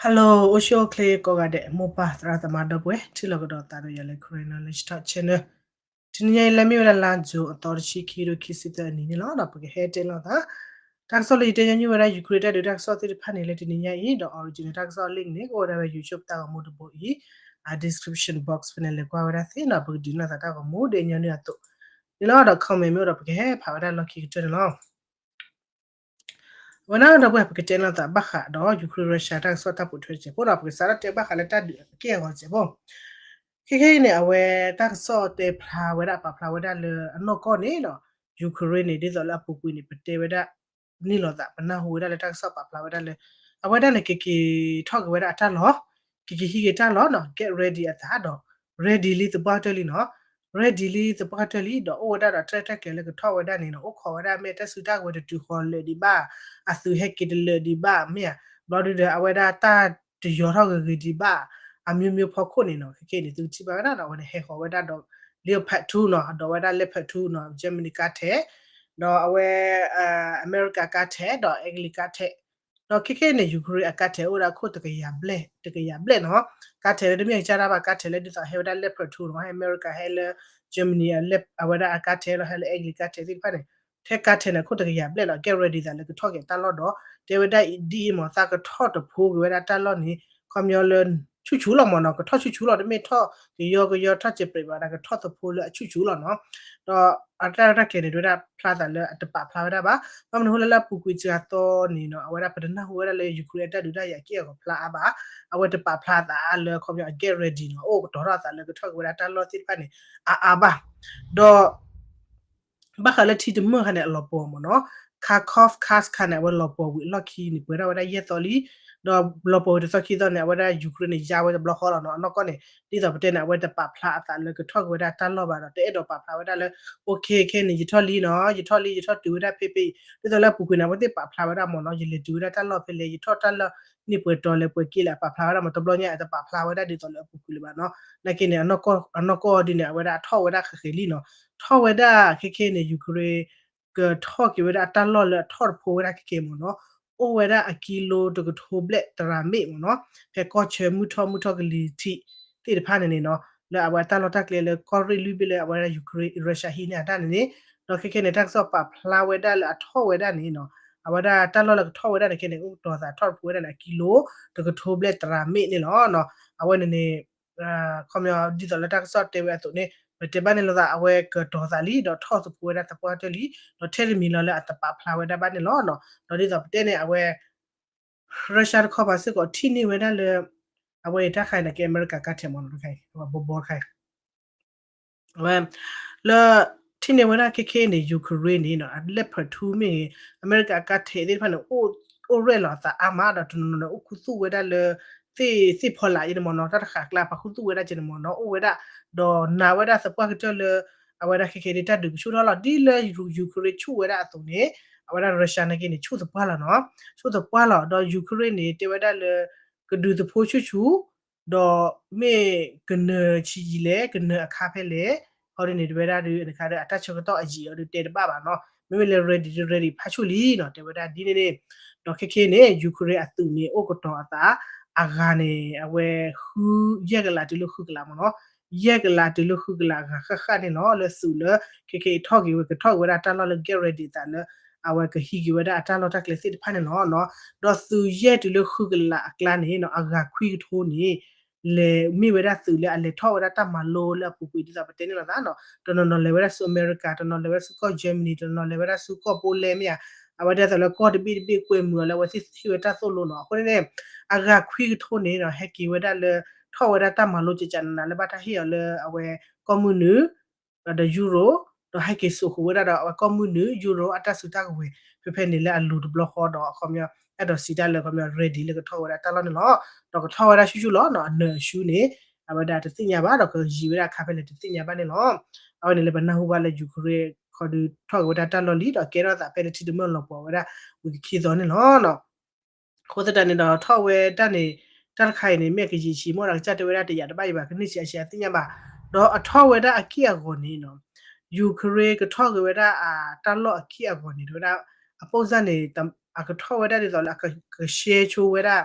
Hello, အိၣ်ဆူၣ်အိၣ်ချ့ကိးဂၤဒဲး မိၢ်ပၢ်သရၣ်သမါဒီပုၢ်ဝဲၢ် ထံၣ်လိာ်ကဒီးသးဒီးယၤလၢ Karen Knowledge Talk Channel. တနံၤညါအံၤ လၢမ့ၢ်ဝဲဒၣ်လါ June အသီတဆံခံ ခံကထိခံဆံသၢအနံၤန့ၣ်လီၤ. ဒီးပကဟဲတဲလိာ်သး တၢ်ကစီၣ်လၢယတဲညီနုၢ်ဝဲဒၣ် Ukraine တၢ်ဒုးတၢ်ကစီၣ်သ့ၣ်တဖၣ်န့ၣ် လၢတနံၤညါအံၤ ဒီး original တၢ်ကစီၣ် link န့ၣ် ကအိၣ်ဝဲဒၣ်ဝဲ YouTube တၢ်ဂီၤမူတဘိအံၤ အ description box ဖဲန့ၣ်လဲၤကွၢ်ဝဲဒၣ်သ့နီၤ. ပကဒုးနၢ်သးတၢ်ဂီၤမူ ဒ်ညီနုၢ်အသိးန့ၣ်လီၤ. ဒီး comment မ့ၢ်အိၣ်ဒီး ပကဟဲဖးဝဲဒၣ်လီၢ်ခံကတၢၢ်န့ၣ်လီၤ. အဝဲန့ၣ်ဒီပုၢ်ဝဲၢ် ပကတဲလိာ်သးဘၣ်ဃးဒီး Ukraine Russia တၢ်ကစီၣ်တၢ်ပိာ်ထွဲတစဲးဖိဒီး ပကစးထီၣ်တဲဘၣ်ဃးလၢတၢ်ဒုးအက့ၢ်အဂီၤတစဲးဖိ. ခဲခဲအံၤန့ၣ် အဝဲတၢ်ကစီၣ်တဲဖျါဝဲဒၣ် ပာ်ဖျါဝဲဒၣ်လၢအနီၢ်ကီၢ်န့ၣ်ဒီး Ukraine န့ၣ် ဒ်သိးလၢအပူၤကွံာ်န့ၣ် ပတဲဝဲဒၣ်န့ၢ်လိာ်သး ပနၢ်ဟူဝဲဒၣ်လၢတၢ်ကစီၣ်ပာ်ဖျါဝဲဒၣ်လၢ အဝဲဒၣ်န့ၣ် ကက့ၤထီၣ်က့ၤဝဲဒၣ်အတၢ်လီၢ်, ကက့ၤဟံးက့ၤတၢ်လီၢ်နီၤ, get ready အသးဒီး ready လံသပှၢ်ကတၢၢ်လံနီၤ, ready လံသပှၢ်ကတၢၢ်လံ ဒီးအိၣ်ဝဲဒၣ်ဒီးတၢ်ရဲၣ်တၢ်ကျဲၤလၢကထီၣ်ဝဲဒၣ်န့ၣ်နီၤ, အိၣ်ခိးဝဲဒၣ်မ့ၢ်တၢ်စုတၢ်ကဝဲၤတတုၤဃီၤလၢာ်ဒံးဘၣ်, အသုးဟဲက့ၤတလၢာ်ဒံးဘၣ်မ့ၢ်ဧါ, ဘျီဒုဒီးအဝဲဒၣ်တၢ်တယီၤထီၣ်ဂ့ၤဂ့ၤဒံးဘၣ်, အမျိုးမျိုးဖီခိၣ်န့ၣ်နီၤ, ခဲခဲအံၤန့ၣ် သုကထံၣ်ဘၣ်ဝဲဒၣ်ဒီး အဝဲန့ၣ်ဟဲဃီၤဝဲဒၣ်ဒီး Leopard two နီၤ, ဒီးဝဲဒၣ် Leopard two နီၤ, Germany ကါထဲး, ဒီးအဝဲ အမဲရကၤကါထဲး ဒီးအဲကလံးကါထဲး, ဒီးခဲခဲအံၤန့ၣ် Ukraine အကါထဲးအိၣ်ဝဲဒၣ်ခိၣ်တကယၤဘျဲၣ်, တကယၤဘျဲၣ်နီၤ, ကါထဲးလၢတမ့ၢ်အကစၢ်ဒၣ်ဘၣ်, ကါထဲးလၢဒ်သိးဟဲဝဲဒၣ် Leopard two နီၤ, ဟဲအမဲရကၤ ဟဲလၢ Germany အဝဲဒၣ်အကါထဲးလီၤ, ဟဲလၢအဲကလံးကါထဲးသ့ၣ်တဖၣ်န့ၣ်, ထဲကါထဲးန့ၣ် အခိၣ်တကယၤဘျဲၣ်လီၤ, get ready သးလၢကထီၣ်က့ၤတၢ်လီၢ်ဒီး တဲဝဲဒၣ်ဒ်အံၤမ့ၢ် သးကထီၣ်တဖိက့ၤဝဲဒၣ်တၢ်လီၢ်န့ၣ် ခီပညီလၢ ဆူၣ်ဆူၣ်လီၤမ့ၢ်နီၤ, ကထီၣ်ဆူၣ်ဆူၣ်လီၤ, တမ့ၢ်ထီၣ်ကယီကယီထီၣ်စဲးပြဲးဘၣ်, ကထီၣ်သဖိလၢအဆူၣ်ဆူၣ်လီၤနီၤ, ဒီးအတၢ်ရဲၣ်တၢ်ကျဲၤန့ၣ် တဲဝဲဒၣ်ဖျါသးလၢအတပာ်ဖျါဝဲဒၣ်ဘၣ်, ဘၣ်မနုၤအဃိလဲၣ်လၢအပူၤကွံာ်စှၤသီန့ၣ်နီၤ, အဝဲဒၣ်ပတနၢ်ဟူဝဲဒၣ်လၢ Ukraine အတၢ်ဒုးတၢ်ယၤက့ၢ်အဂီၤဖျါအါဘၣ်, အဝဲတပာ်ဖျါသးအါလၢခီပညီအ get ready နီၤ, အိၣ်ကတီၤထီၣ်သးလၢကထီၣ်က့ၤဝဲဒၣ်တၢ်လီၢ်သ့ၣ်တဖၣ်န့ၣ် အါအါဘၣ်, ဒီး ဘၣ်ဃးလၢထံတမၢၢ်ခါန့ၣ် အလီၤပှီၤမ့ၢ်နီၤ, Kharkov ခါခါန့ၣ် အဝဲလီၤပှီၤဝံၤအလီၢ်ခံန့ၣ် ပှဲၤထီၣ်ဝဲဒၣ်ယဲၢ်သီလံ, ဒီးလီၤပှီၤဝံၤတသီခံသီန့ၣ် အဝဲဒၣ် Ukraine န့ၣ် ယါဝဲတဘျီဃီလီၤနီၤ, အနီၢ်ကီၢ်န့ၣ် ဒ်သိးပတဲန့ၣ် အဝဲတပာ်ဖျါအသးလၢကထီၣ်က့ၤဝဲဒၣ်တၢ်လီၢ်ဘၣ်ဒီး တအဲၣ်ဒိးပာ်ဖျါဝဲဒၣ်လၢ okay ခဲန့ၣ် ယထီၣ်လံနီၤ, ယထီၣ်လံ ယထီၣ်တုၤဝဲဒၣ်ဖဲဖဲအံၤ, ဒ်သိးလၢအပူၤကွံာ်န့ၣ် အဝဲသ့ၣ်ပာ်ဖျါဝဲဒၣ်မ့ၢ်နီၤ, ယလဲၤတုၤဝဲဒၣ်တၢ်လီၢ်ဖဲလဲၣ်, ယထီၣ်တၢ်လီၢ်န့ၢ်ပှဲၤတီၤလဲၣ်ပှဲၤက့လဲၣ် အပာ်ဖျါဝဲဒၣ်မ့ၢ်, တဘျီညါအတပာ်ဖျါဝဲဒၣ်ဒ်သိးလၢအပူၤကွံာ်လၢၤဘၣ်နီၤ, နာ်က့န့ၣ် အနီၢ်ကီၢ်ဒ်န့ၣ် အဝဲဒၣ်ထီၣ်ဝဲဒၣ်ခဲခဲလံနီၤ, ထီၣ်ဝဲဒၣ်ခဲခဲန့ၣ် Ukraine ကထီၣ်က့ၤဝဲဒၣ်အတၢ်လီၢ်လၢအထီၣ်တဖိဝဲဒၣ်ခဲခဲမ့ၢ်နီၤ, အိၣ်ဝဲဒၣ်အကံလိတကထိဘျဲၣ်တရၤမ့ၣ်မ့ၢ်နီၤ, ဖဲကီၢ်ဆၢမုၢ်ထီၣ်မုၢ်ထီၣ်ကလံၤထံးသ့ၣ်တဖၣ်န့ၣ်န့ၣ်နီၤ, လၢအဝဲတၢ်လီၢ်တၢ်ကျဲလၢကီၢ်ရ့ၣ်လွံၢ်ဘ့ၣ်လၢအဝဲဒၣ် Ukraine Russia ဟံးန့ၢ်အတၢ်န့ၣ်န့ၣ်, ဒီးခဲခဲန့ၣ် တၢ်ကစီၣ်ပာ်ဖျါဝဲဒၣ်လၢအထီၣ်ဝဲဒၣ်န့ၣ်နီၤ, အဝဲဒၣ်တၢ်လီၢ်လၢကထီၣ်ဝဲဒၣ်န့ၣ်ခဲန့ၣ် အိၣ်ကတီၤသးထီၣ်တဖိဝဲဒၣ်န့ၣ် အကံလိတကထိဘျဲၣ်တရၤမ့ၣ်န့ၣ်လီၤနီၤ, အဝဲန့ၣ်န့ၣ် ခီပညီဒ်သိးလၢတၢ်ကစီၣ်တဲဝဲအသိးန့ၣ် ပတဲဘၣ်န့ၣ်လိာ်သး အဝဲကတီၤသးလံ ဒီးထီၣ်သဖိဝဲဒၣ်သပှၢ်တၢၢ်လံ, ဒီးထဲတမံၤလီၤလၢအတပာ်ဖျါဝဲဒၣ်ဘၣ်န့ၣ်လီၤနီၤ, ဒီးဒ်သိးပတဲန့ၣ် အဝဲ Russia တခီပၤစ့ၢ်ကီးထံၣ်န့ၢ်ဝဲဒၣ်လၢ အဝဲအံၤတၢ်ခါအံၤန့ၣ် ကဲအမဲရကၤကါထဲးမ့ၢ်နီၤ, အဝဲဘီဘီတခါအံၤ အဝဲ လၢ ထံၣ်န့ၢ်ဝဲဒၣ်ခဲခဲအံၤန့ၣ် Ukraine န့ၣ်နီၤ Leopard two မ့ၢ်ဂ့ၤ အမဲရကၤကါထဲးသ့ၣ်တဖၣ်န့ၣ် အိၣ်ရဲၣ်လီၤအသးအါမး ဒီးတနီၤနီၤန့ၣ် အိၣ်ခူသူၣ်ဝဲဒၣ်လၢ သ့ၣ်သ့ၣ်ဖီလာ်အံၤန့ၣ်မ့ၢ်နီၤ, တၢ်တဃာ်ကျါပာ်ခူသူၣ်ဝဲဒၣ်ကဲန့ၣ်မ့ၢ်နီၤ အိၣ်ဝဲဒၣ်, ဒီးနာ်ဝဲဒၣ်သပှၢ်ကတၢၢ်လၢ အဝဲဒၣ်ခဲခဲအံၤန့ၣ် တၢ်ဒုးကဆူၣ်ထီၣ်လီၤ ဒ်လၢ Ukraine ဆူၣ်ဝဲဒၣ်အသိးန့ၣ်, အဝဲဒၣ် Russia နာ်က့န့ၣ် ဆူၣ်သပှၢ်လီၤနီၤ, ဆူၣ်သပှၢ်လီၤ ဒီး Ukraine န့ၣ် တဲဝဲဒၣ်လၢ ကဒုးသဖိဆူၣ်ဆူၣ် ဒီးမ့ၢ်ကနၢၤဆံးယံာ်လဲၣ် ကနၢၤအခါဖဲလဲၣ်, အီၤဒ်န့ၣ် တဝဲဒၣ်ဒုး နခါဒီး အတၢ်ဆၢကတီၢ်အယံာ်အီၤဒုးတဲတဘၣ်ဘၣ်နီၤ, မ့မ့ၢ်လၢ ready ဒုး ready ဖးဆူၣ်လံနီၤ တဲဝဲဒၣ်ဒ်န့ၣ်န့ၣ်, ဒီးခဲခဲန့ၣ် Ukraine အသုးန့ၣ် အိၣ်ကတီၤအသး အဂၤန့ၣ် အဝဲ ဃု ယဲၢ်ကလးတုၤလၢဃုကလးမ့ၢ်နီၤ, ယဲၢ်ကလးတုၤလၢဃုကလးအဂၤဃၣ်ဃၣ်န့ၣ်လီၤ, လၢသုးလၢ ခဲခဲအံၤထီၣ်က့ၤဝဲ ကထီၣ်က့ၤဝဲဒၣ်တၢ်လီၢ်လၢ get ready အသးလၢ အဝဲကဟံးက့ၤဝဲဒၣ်အတၢ်လီၢ်တၢ်ကျဲသ့ၣ်တဖၣ်န့ၣ်လီၤနီၤ, ဒီးသုးယဲၢ်တုၤလၢဃုကလးအကျါန့ၣ်နီၤ အဂၤခွံကထိန့ၣ် လဲၤမ့ၢ်ဝဲဒၣ်သုးလၢအလဲၤထီၣ်ဝဲဒၣ်တၢ်မၤလိလၢအပူၤကွံာ်ဒ်သိးပတဲန့ၣ်လိာ်သးနီၤ, တနီၤနီၤလဲၤဝဲဒၣ်ဆူအမဲရကၤ, တနီၤလဲၤဝဲဒၣ်ဆူကီၢ် Germany, တနီၤလဲၤဝဲဒၣ်ဆူကီၢ် Poland မ့ၢ်ဧါ, အဝဲဒၣ်သိးလၢကီၢ်တဘ့ၣ်တဘ့ၣ်ကွဲမုာ်အီၤလၢအဝဲသ့ၣ်ဟ့ၣ်ဝဲတၢ်သိၣ်လိနီၤ, အဃိန့ၣ်န့ၣ် အဂၤခွံကထိန့ၣ်နီၤ ဟဲက့ၤဝဲဒၣ်လၢ ထီၣ်ဝဲဒၣ်တၢ်မၤလိကကနးနးလၢဘၣ်တၢ်ဟ့ၣ်အီၤလၢအဝဲ ကီၢ်မုၢ်နုာ် ဒီး Euro, ဒီးဟဲက့ၤစိာ်ဃုာ်ဝဲဒၣ်ဒီးအဝဲကီၢ်မုၢ်နုာ် Euro အတၢ်စုတၢ်ကဝဲၤ ဖဲဖဲန့ၣ်လၢအလိၤတဘျီဃီဒီး အခီပညီ အဲၣ်ဒိးစံးတၢ်လၢအခီပညီ ready လၢကထီၣ်ဝဲဒၣ်တၢ်လီၢ်န့ၣ်လီၤ. ဒီးကထီၣ်ဝဲဒၣ်ဆူၣ်ဆူၣ်လီၤနီၤ, အနၢၤအရှုံးန့ၣ် အဝဲဒၣ်တသ့ၣ်ညါဘၣ် ဒီးကယံာ်ဝဲဒၣ်အခါဖဲလဲၣ်တသ့ၣ်ညါဘၣ်န့ၣ်လီၤ. အဝဲန့ၣ်လၢပနၢ်ဟူဘၣ်လၢ Ukraine ခီဒုးထီၣ်က့ၤဝဲဒၣ်တၢ်လီၢ်လံ ဒီးကဲထီၣ်သးဖဲလၢထံတမၢၢ်လီၤပှီၤဝဲဒၣ် ဝံၤခံသီန့ၣ်လီၤ. အဃိသတးန့ၣ်ဒီးထီၣ်ဝဲဒၣ်န့ၣ် တၢ်တခါအံၤန့ၣ် မ့ၢ်ကယံာ်ဆံးမ့ၢ်ဒီးကစၢ်တဲဝဲဒၣ်တယာ်တဘၣ်အံၤဘၣ် ကန့ၢ်ဆံးအါဆံးအါသ့ၣ်ညါဘၣ်. ဒီးအထီၣ်ဝဲဒၣ်အက့ၢ်အဂီၤန့ၣ်နီၤ Ukraine ကထီၣ်က့ၤဝဲဒၣ်အတၢ်လီၢ်အက့ၢ်အဂီၤန့ၣ် တဲဝဲဒၣ် အပိၢ်စၢ်န့ၣ် အကထီၣ်ဝဲဒၣ်ဒ်သိးလၢအက ကရှဲဆိဝဲဒၣ်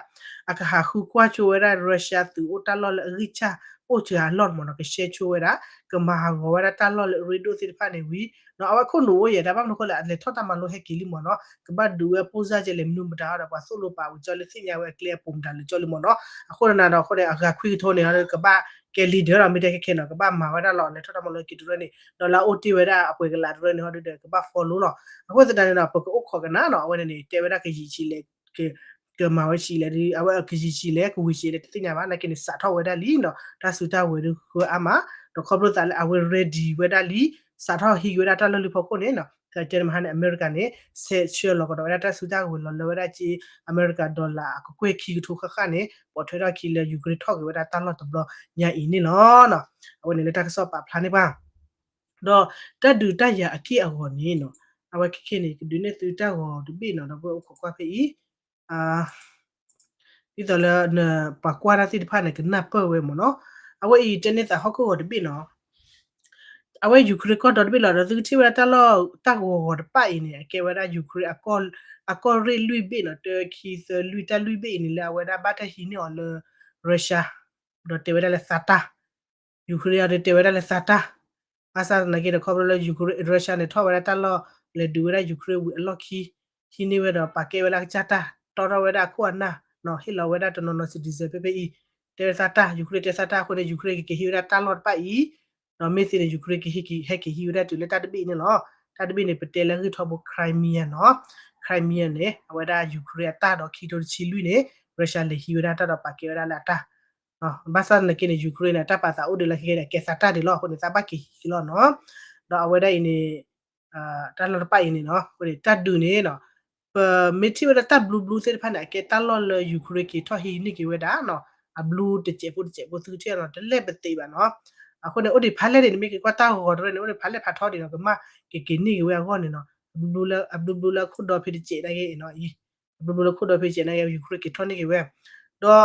အကဟးဃုကွၢ်ဆိဝဲဒၣ် Russia သုးအိၣ်တၢ်လီၢ်လၢအဂံၢ်စၢ်အိၣ်စှၤအလီၢ်န့ၣ်မ့ၢ်နီၤ, ကရှဲဆိဝဲဒၣ် ကမၤဟးဂီၤဝဲဒၣ်တၢ်လီၢ်လၢအရ့ဒိၣ်သ့ၣ်တဖၣ်န့ၣ်ဝံၤ နီၤ အဝဲခိၣ်နူာ်အိၣ်ယဲဒၣ် ဘၣ်မနုၤအဃိလဲၣ် အလဲၤထီၣ်တၢ်မၤလိဟဲက့ၤလံမ့ၢ်နီၤ, ကဘၣ်ဒုးဝဲပိၢ်စၢ်ကဲလဲၣ် မနုၤမတၤဒီး ပှၤသိၣ်လိပာ်ဝံၤကၠီလၢသ့ၣ်ညါဝဲအကျဲအပူၤမတၤလၢကၠီလံမ့ၢ်နီၤ, အဃိန့ၣ်ဒီးအဃိန့ၣ် အဂၤခွံကထိန့ၣ် ကဘၣ်ကဲ leader ဒီး မ့ၢ်တဲခဲခဲနီၤ ကဘၣ်မၤဝဲဒၣ်လီၤ လဲၤထီၣ်တၢ်မၤလိဟဲက့ၤတရၢန့ၣ် ဒီးလၢအအိၣ်တ့ၢ်ဝဲဒၣ်အပှဲၤကလးတရၢန့ၣ် ဟီဒုဒီး ကဘၣ် follow လီၤ, အဃိသတးန့ၣ်ဒီး ပကအိၣ်ခိးကနၣ်နီၤ အဝဲန့ၣ်န့ၣ် တဲဝဲဒၣ်ကယံာ်ဆံးလဲၣ် ကမၤဝဲဆံးလဲၣ် အဝဲကယံာ်ဆံးလဲၣ် ကဝံၤဆံးလဲၣ် တသ့ၣ်ညါဘၣ် နာ်က့န့ၣ် စးထီၣ်ဝဲဒၣ်လံနီၤ တၢ်စုတၢ်ဝဲၤဒုးဃၢအါမး, ဒီးခီဖျိသးလၢအဝဲ ready ဝဲဒၣ်လံ, စးထီၣ်ဟံးဝဲဒၣ်တၢ်လီၢ်လံဖီခိၣ်န့ၣ်နီၤ တဲတမဟါန့ၣ် အမဲရကၤန့ၣ် ဆဲးဆှၢလီၤကဒီးဝဲဒၣ်တၢ်စုတၢ်ဝဲၤလီၤလၢဝဲဒၣ်က့ အမဲရကၤ dollar အကကွဲၢ်ခံကထိဃၣ်ဃၣ်န့ၣ် ပိာ်ထွဲထီၣ်ခံလၢ Ukraine ထီၣ်က့ၤဝဲဒၣ်တၢ်လီၢ်တဘျီညါအံၤန့ၣ်လီၤ. အဝဲန့ၣ်လၢတၢ်ကစီၣ်ပာ်ဖျါန့ၢ်ပှၤ ဒီးတၢ်ဒုးတၢ်ယၤအက့ၢ်အဂီၤန့ၣ်နီၤ အဝဲခဲခဲန့ၣ် ကဒုးနဲၣ်သုတၢ်ဂီၤတဘ့ၣ်နီၤ ဒီးပအိၣ်ခိးကွၢ်ဖဲအံၤ ဒ်သိးလၢ ပှၤကွၢ်တၢ်သ့ၣ်တဖၣ်န့ၣ် ကနၢ်ပၢၢ်ဝဲမ့ၢ်နီၤ, အဝဲအံၤတဲန့ၢ်သးဟီၣ်ခိၣ်ဂီၤတဘ့ၣ်နီၤ, အဝဲ Ukraine ကီၢ်ဒီတဘ့ၣ်လီၤ ဒီးသုကထံၣ်ဝဲဒၣ်တၢ်လီၢ်တၢ်ဂီၤဂီၤတဖၣ်အံၤန့ၣ် အကဲဝဲဒၣ် Ukraine အကီၢ်ရ့ၣ်လွံၢ်ဘ့ၣ်နီၤ တၢ ခံ သၢ လွံၢ် တၢ်လွံၢ်ဘ့ၣ်အံၤန့ၣ် လၢအဝဲဒၣ်ဘၣ်တၢ်ဟံးန့ၢ်အီၤလၢ Russia ဒီးတဲဝဲဒၣ်လၢသးတၢ် Ukraine အံၤဒီးတဲဝဲဒၣ်လၢသးတၢ်, ဘၣ်ဆၣ်သနာ်က့ဒီး ခီဖျိလၢ Ukraine Russia န့ၣ် ထီၣ်ဝဲဒၣ်တၢ်လီၢ် လဲၤဒုးဝဲဒၣ် Ukraine ဝံၤအလီၢ်ခံ ဟံးန့ၢ်ဝဲဒီးပာ်ကဲဝဲလၢအကစၢ်တၢ် တီထီၣ်ဝဲဒၣ်အခိၣ်အနၢ်နီၤ ဟ့ၣ်လီၤဝဲဒၣ်တနီၤနီၤ citizen ဖဲဖဲအံၤ တဲဝဲသးတၢ် Ukraine တဲသးတၢ်အဃိန့ၣ် Ukraine ကက့ၤဟံးဝဲဒၣ်တၢ်လီၢ်တဖၣ်အံၤ ဒီးမ့ၢ်သ့န့ၣ် Ukraine ကဟဲက့ၤဟံးဝဲဒၣ်တုၤလၢတၢ်တဘ့ၣ်အံၤန့ၣ်လီၤ. တၢ်တဘ့ၣ်န့ၣ် ပတဲလၢဂ့ၢ်ထီဘိ Crimea နီၤ Crimea န့ၣ် အဝဲဒၣ် Ukraine အတၢ်ဒီးခံကထိတဆံလွံၢ်န့ၣ် Russia လဲၤဟံးဝဲဒၣ်တၢ်ဒီးပာ်ကဲဝဲဒၣ်လၢအတၢ် ဘၣ်ဆၣ်သနာ်က့န့ၣ် Ukraine န့ၣ် တၢ်ပာ်သးအိၣ်ဒံးလၢခဲခဲန့ၣ် အကဲသးတၢ်ဒံးလီၤ အဃိန့ၣ် သးဘၣ်က့ၤဟံးလီၤနီၤ, ဒီးအဝဲဒၣ်အံၤန့ၣ် တၢ်လီၢ်တဖၣ်အံၤန့ၣ်နီၤ အဃိန့ၣ် တၢ်ဒုးန့ၣ်နီၤ ပမ့ၢ်ထံၣ်ဝဲဒၣ်တၢ်ဘျုးဘျုးသ့ၣ်တဖၣ်န့ၣ် အကဲတၢ်လီၢ်လၢ Ukraine က့ၤထီၣ်ဟံးန့ၢ်က့ၤဝဲဒၣ်နီၤ အဘျုးတစဲးဖိတစဲးဖိသုကထံၣ်နီၤ တလဲၢ်ပသ့ဘၣ်နီၤ, အဃိန့ၣ် အိၣ်ဒံးဖးလဲၢ်န့ၣ် နမ့ၢ်က့ၤကွၢ်တၢ်ဂီၤတရၢန့ၣ် အိၣ်ဒံးဖးလဲၢ်ဖးထီဒံးနီၤ ကမၣ်က့ၤက့ၤန့ၢ်က့ၤဝဲအဂီၢ်န့ၣ်နီၤ အဘျုးဘျုးလၢအခိၣ်ဒီဖဲတစဲးနာ်က့နီၤ အဘျုးဘျုးလၢခိၣ်ဒီဖဲတစဲးနာ်က့ Ukraine က့ၤထီၣ်န့ၢ်က့ၤဝဲ, ဒီး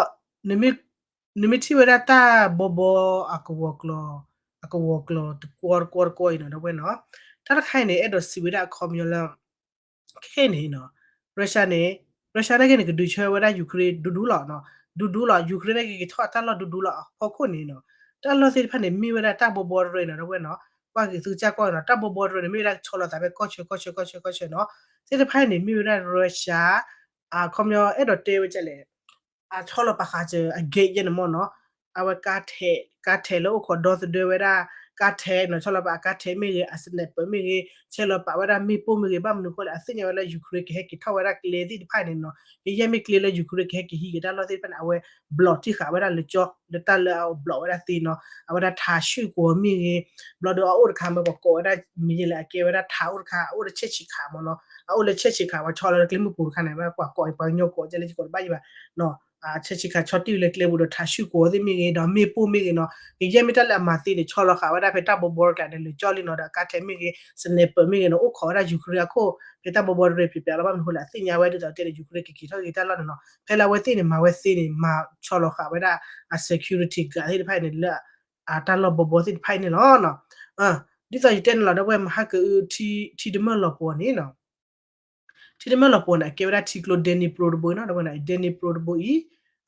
နမ့ၢ်ထံၣ်ဝဲဒၣ်တၢ်ဘီဘီ အကဝီၤကျီၤ အကဝီၤကျီၤတကွီတကွီတကွီအံၤနီၤ ဒီပုၢ်ဝဲၢ်နီၤ, တၢ်တခါအံၤန့ၣ် အဲၣ်ဒိးစံးဝဲဒၣ်အခီပညီလၢ ခဲအံၤန့ၣ်နီၤ Russia န့ၣ် Russia နာ်က့န့ၣ် ကဒုးဆၢဝဲဒၣ် Ukraine ဒူဒူလီၤနီၤ, ဒူဒူလီၤ Ukraine နာ်က့က့ၤထီၣ်တၢ်လီၢ်ဒူဒူလီၤ အဖီခိၣ်န့ၣ်နီၤ, တၢ်လီၢ်သ့ၣ်တဖၣ်န့ၣ် မ့ၢ်ဝဲဒၣ်တၢ်ဘီဘီတရၢနီၤ ဒီပုၢ်ဝဲၢ်နီၤ, ကွၢ်က့ၤသုကစၢ်ကွၢ်နီၤ တၢ်ဘီဘီတရၢန့ၣ် မ့ၢ်ဝဲဒၣ်ဆီလီၤသးဖဲကီၢ်ဆၢကီၢ်ဆၢကီၢ်ဆၢကီၢ်ဆၢနီၤ, သ့ၣ်တဖၣ်န့ၣ် မ့ၢ်ဝဲဒၣ် Russia အခီပညီအဲၣ်ဒိးတဲဝဲဒ်လဲၣ် အဆီလီၤပာ်ဃာ်စၢၤအ gate ယဲၢ်န့ၣ်မ့ၢ်နီၤ, အဝဲကါထဲး ကါထဲးလၢအိၣ်ခိးဒီသဒၢဝဲဒၣ် ကါထဲးနီၤ ဆီလီၤပာ်အကါထဲးမ့ၢ်ဂ့ၤ အ sniper မ့ၢ်ဂ့ၤ ဆဲးလီၤပာ်ဝဲဒၣ်မ့ၣ်ပိၢ်မ့ၢ်ဂ့ၤ ဘၣ်မနုၤအဃိလဲၣ် အသ့ၣ်ညါဝဲလၢ Ukraine ကဟဲက့ၤထီၣ်ဝဲဒၣ်ကျဲသ့ၣ်တဖၣ်န့ၣ်နီၤ, ကယဲၢ်မ့ၢ်ကျဲလၢ Ukraine ကဟဲက့ၤဟံးက့ၤတၢ်လီၢ်သ့ၣ်တဖၣ်န့ၣ် အဝဲ block ထံၣ်ဃာ်ဝဲဒၣ်လၢကၠီ လၢတၢ်လၢအ block ဝဲဒၣ်သ့နီၤ, အဝဲဒၣ်ထးဆူၣ်ကွီၤမ့ၢ်ဂ့ၤ, ဘျီဒီးအအိၣ်တခါမ့ၢ်ပှၤကိးဝဲဒၣ် မ့ၢ်ယဲလဲၣ် အကဲဝဲဒၣ်ထးအိၣ်တခါ အအိၣ်လၢဆဲးဆံးခးမ့ၢ်နီၤ, အအိၣ်လၢဆဲးဆံးခး ပှၤဆီလီၤလၢကျဲမုၢ်ပူၤတခါန့ၣ် ပှၤကိးအံၤ ပှၤကညီကိးကဲလၢယကိးတဘၣ်ယဘၣ်နီၤ, ဆဲးဆံးခးဆီတံၢ်လၢကျဲပူၤဒီးထးဆူၣ်ကွီၤသ့ၣ်မ့ၢ်ဂ့ၤ ဒီးမ့ၣ်ပိၢ်မ့ၢ်ဂ့ၤနီၤ, ကယဲၢ်မ့ၢ်တၢ်လၢအမၤသ့န့ၣ် ဆီလီၤဃာ်ဝဲဒၣ်ဖဲတၢ်ဘီဘီတကျါန့ၣ် လၢကၠီလံနီၤ, ဒီးအကါထဲးမ့ၢ်ဂ့ၤ sniper မ့ၢ်ဂ့ၤနီၤ အိၣ်ခိးဝဲဒၣ် Ukraine အခိၣ် ဖဲတၢ်ဘီဘီတရၢဖျိးဖျိးလီၤ, ဘၣ်မနုၤအဃိလဲၣ် အသ့ၣ်ညါဝဲဒ်သိးတဲန့ၣ် Ukraine ကက့ၤထီၣ်က့ၤတၢ်လီၢ်န့ၣ်နီၤ, ဖဲလၢအဝဲသ့ၣ်န့ၣ် မၤဝဲသ့န့ၣ် မၤဆီလီၤဃာ်ဝဲဒၣ် အ security guard သ့ၣ်တဖၣ်အံၤန့ၣ် လၢအတၢ်လီၢ်ဘီဘီသ့ၣ်တဖၣ်အံၤန့ၣ်လီၤ. ဒ်သိးယတဲန့ၣ်လီၤ ဒီပုၢ်ဝဲၢ် မဟါကအု ထံတမၢၢ်လီၤပှီၤန့ၣ်နီၤ ထံတမၢၢ်လီၤပှီၤန့ၣ် အကဲဝဲဒၣ်ထံကျိ Dnipro တဘိနီၤ, ဒီပုၢ်ဝဲၢ် Dnipro တဘိအံၤ,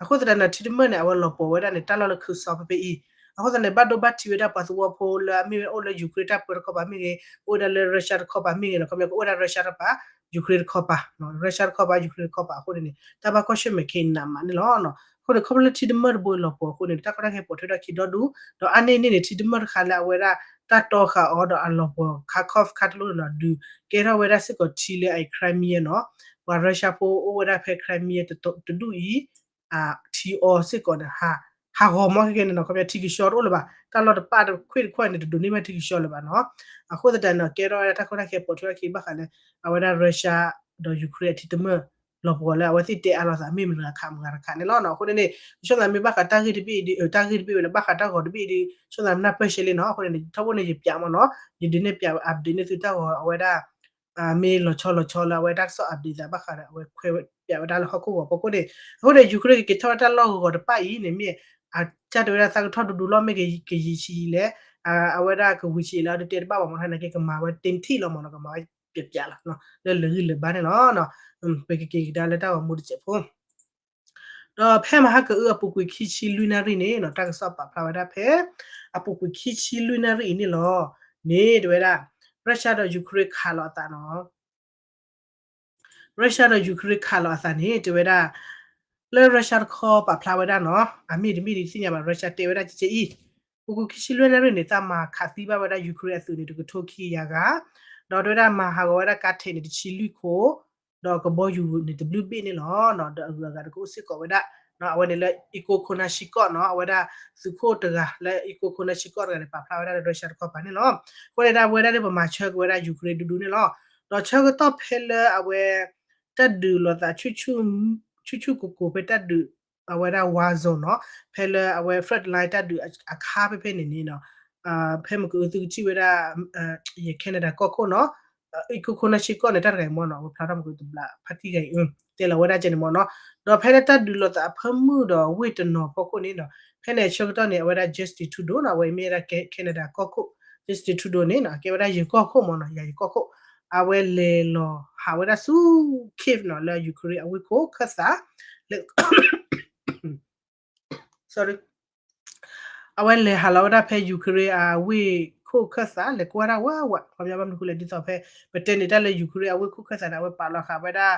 အဃိသတးန့ၣ် ထံတမၢၢ်န့ၣ် အဝဲလီၤပှီၤဝဲဒၣ်န့ၣ် တၢ်လီၢ်လၢ Kherson ဖဲဖဲအံၤ, အဃိသတးန့ၣ် ဘၣ်ဒိဘၣ်ထံးဝဲဒၣ်ပှၤသဝီဖိလၢအမ့ၢ်ဝဲအိၣ်လၢ Ukraine တၢ်ပၢတခီပၤမ့ၢ်ဂ့ၤ, အိၣ်ဝဲဒၣ်လၢ Russia တခီပၤမ့ၢ်ဂ့ၤနီၤ, ခီပညီကအိၣ်ဝဲဒၣ် Russia တပၤ, Ukraine တခီပၤ, Russia တခီပၤ Ukraine တခီပၤအဃိန့ၣ်န့ၣ် တၢ်ဘၣ်ကွၢ်ဆၢၣ်မဲာ်ခဲအံၤနးမးန့ၣ်လီၤ. အဃိန့ၣ် ခီဖျိလၢထံတမၢၢ်တဘိလီၤပှီၤအဃိန့ၣ် တၢ်ကီတၢ်ခဲပိာ်ထွဲထီၣ်ခံဒီဒူၣ်, ဒီးအါန့ၢ်န့ၣ်န့ၣ် ထံတမၢၢ်တခါလၢအဝဲဒၣ် တၢ်တီဃာ်အီၤဒီးအလီၤပှီၤ Kharkov ခါတလိၣ်န့ၣ်နီၤ ဒုးကဲထီၣ်ဝဲဒၣ်စ့ၢ်ကီးထံလၢအ Crimea နီၤ, ပှၤ Russia ဖိအိၣ်ဝဲဒၣ်ဖဲ Crimea တဒူၣ်အံၤ ထံအီၤစ့ၢ်ကီးန့ၣ် ဟးဂီၤမီၢ်ခဲကဲန့ၣ်နီၤ, ခီပညီထံကဆှီတအိၣ်လၢၤဘၣ်, တၢ်လီၢ်တပၣ်တခွ့ၣ်တခွဲန့ၣ် တဒိးန့ၢ်ဘၣ်ထံကဆှီလၢၤဘၣ်နီၤ. အဃိသတးန့ၣ် ကဲထီၣ်ဝဲဒၣ်တၢ်ကီတၢ်ခဲပိာ်ထွဲထီၣ်ခံဘၣ်ဃးလၢ အဝဲဒၣ် Russia ဒီး Ukraine အထံတမၢၢ် လီၤပှီၤလၢအဝဲသ့ၣ်တဲအါလိာ်သး မ့ၢ်မတၤဂၤခးမတၤဂၤတခါန့ၣ်လီၤ. အဃိန့ၣ်န့ၣ် ဆိသးမ့ၢ်ဘၣ်ဃးတၢ်ဂ့ၢ်တဘ့ၣ်အံၤဒီး တၢ်ဂ့ၢ်တဘ့ၣ်ဝဲလၢဘၣ်ဃးတၢ်ဂီၤတဘ့ၣ်အံၤဒီး ဆိသးမ့ၢ်နၢ်ပၢၢ်ရှဲလံနီၤ. အဃိန့ၣ်န့ၣ် ထီဘိန့ၣ် ယပျးမ့ၢ်နီၤ, ယဒုးနဲၣ်ပျးဝဲ update န့ၢ်သုတၢ်ဂီၤအဝဲဒၣ် မ့ၢ်လီၤဆီလီၤဆီလၢအဝဲတၢ်ကစီၣ် update သးဘၣ်ဃးဒီး အဝဲခွဲးပျးဝဲဒၣ်လၢဟီၣ်ခိၣ်ဂီၤဖီခိၣ်န့ၣ်. အဃိန့ၣ် Ukraine ကက့ၤထီၣ်ဝဲတၢ်လီၢ်ဂီၤတဖၣ်အံၤန့ၣ် မ့ၢ်အကစၢ်တဲဝဲဒၣ်သးကထီၣ်ဒူဒူလီၤ မ့ၢ်ကယံာ်ဆံးလဲၣ်, အဝဲဒၣ်ကဝံၤဆံးလဲၣ် အဒုးတဲတဘၣ်ဘၣ်မ့ၢ်နီၤ, နာ်က့ကမၤဝဲတ့ထံၣ်လီၤမ့ၢ်နီၤ, ကမၤဝဲ ပျဲးပျဲးလီၤ လၢလၢာ်ဂံၢ်လၢာ်ဘါန့ၣ်လီၤ. ပကက့ၤကဒါလၢတၢ်ဂီၤမူတစဲးဖိ ဒီးဖဲမဟါကအုအပူၤကွံာ်ခံဆံလွံၢ်နၣ်ရံၣ်န့ၣ်နီၤ တၢ်ကစီၣ်ပာ်ဖျါဝဲဒၣ်ဖဲ အပူၤကွံာ်ခံဆံလွံၢ်နၣ်ရံၣ်အံၤန့ၣ်လီၤ. န့ၣ်တဲဝဲဒၣ် Russia ဒီး Ukraine ခးလီၤအသးနီၤ Russia ဒီး Ukraine ခးလီၤအသးန့ၣ် တဲဝဲဒၣ် လၢ Russia တခီပာ်ဖျါဝဲဒၣ်နီၤ အမ့ၢ်တမ့ၢ်ဒ်သ့ၣ်ညါဘၣ် Russia တဲဝဲဒၣ်ကဲကဲအံၤ ပူၤကွံာ်ခံဆံလွံၢ်နၣ်ရံၣ်န့ၣ် သးမၤခးသံဘၣ်ဝဲဒၣ် Ukraine အသုးန့ၣ် တကထိခံကယၤဂၤ ဒီးတဲဝဲဒၣ်မၤဟးဂီၤဝဲဒၣ်ကါထဲးန့ၣ် တဆံလွံၢ်ခိၣ် ဒီးကဘီယူၤန့ၣ် တဘျုးဘ့ၣ်န့ၣ်လီၤ. ဒီးအဂုၤအဂၤတကအိၣ်စ့ၢ်ကီးဝဲဒၣ် အဝဲန့ၣ်လၢ အံကိခိၣ်နၢ်ဆံကီၢ်နီၤ အဝဲဒၣ်သုးခိၣ်တဂၤလၢ အံကိခိၣ်နၢ်ဆံကီၢ်တဂၤန့ၣ် ပာ်ဖျါဝဲဒၣ်လၢ Russia တခီပၤန့ၣ်လီၤ. အဃိန့ၣ်ဒၣ်ဝဲဒၣ်န့ၣ် ပမၤဆၢက့ၤဝဲဒၣ် Ukraine ဒူဒူန့ၣ်လီၤ. ဒီးဆၢကတီၢ်ဖဲလၢအဝဲ တၢ်ဒုးလိာ်သး ဆူၣ်ဆူၣ်ကိၢ်ကိၢ်ဖဲတၢ်ဒုး အဝဲဒၣ် war zone နီၤ ဖဲလၢအဝဲ front line တၢ်ဒုးအခါဖဲဖဲန့ၣ်န့ၣ်နီၤ ဖဲမ့ၢ်ကအုသုကထံၣ်ဝဲဒၣ် ယ Canada ကီၢ်ခိၣ်နီၤ အံကိခိၣ်နၢ်ဆံကီၢ်န့ၣ် တၢ်တဂၤအံၤမ့ၢ်နီၤ အဝဲဖျါထီၣ်မ့ၢ်ကတဘျးဖါတံၢ်ဂၤအံၤ တဲလီၤဝဲဒၣ်ကဲန့ၣ်မ့ၢ်နီၤ. ဒီးဖဲလၢတၢ်ဒုးလိာ်သးအဖၢမုၢ်ဒီးဝ့ၢ်တနီၤဖီခိၣ်န့ၣ်နီၤ ဖဲန့ၣ်ဆၢကတီၢ်န့ၣ် အဝဲဒၣ် Justin Trudeau နီၤ အဝဲမ့ၢ်ဝဲဒၣ် Canada ကီၢ်ခိၣ် Justin Trudeau န့ၣ်နီၤ အကဲဝဲဒၣ်ယိၤကီၢ်ခိၣ်မ့ၢ်နီၤ ယၤယိၤကီၢ်ခိၣ် အဝဲလဲၤလီၤဟးဝဲဒၣ်ဆူ Kyiv နီၤ လၢ Ukraine အဝ့ၢ်ခိၣ်ခၢၣ်သး လၢ sorry အဝဲလဲၤဟးလီၤဝဲဒၣ်ဖဲ Ukraine အဝ့ၢ်ခိၣ်ခၢၣ်သး လဲၤကွၢ်ဒၣ်ဝးဝး ခီပညီဘၣ်မနုၤဃိလဲၣ် ဒ်သိးဖဲ ပတဲန့ၣ်တၢ်လၢ Ukraine အဝ့ၢ်ခိၣ်ခၢၣ်သးန့ၣ် အဝဲပာ်လီၤဃာ်ဝဲဒၣ်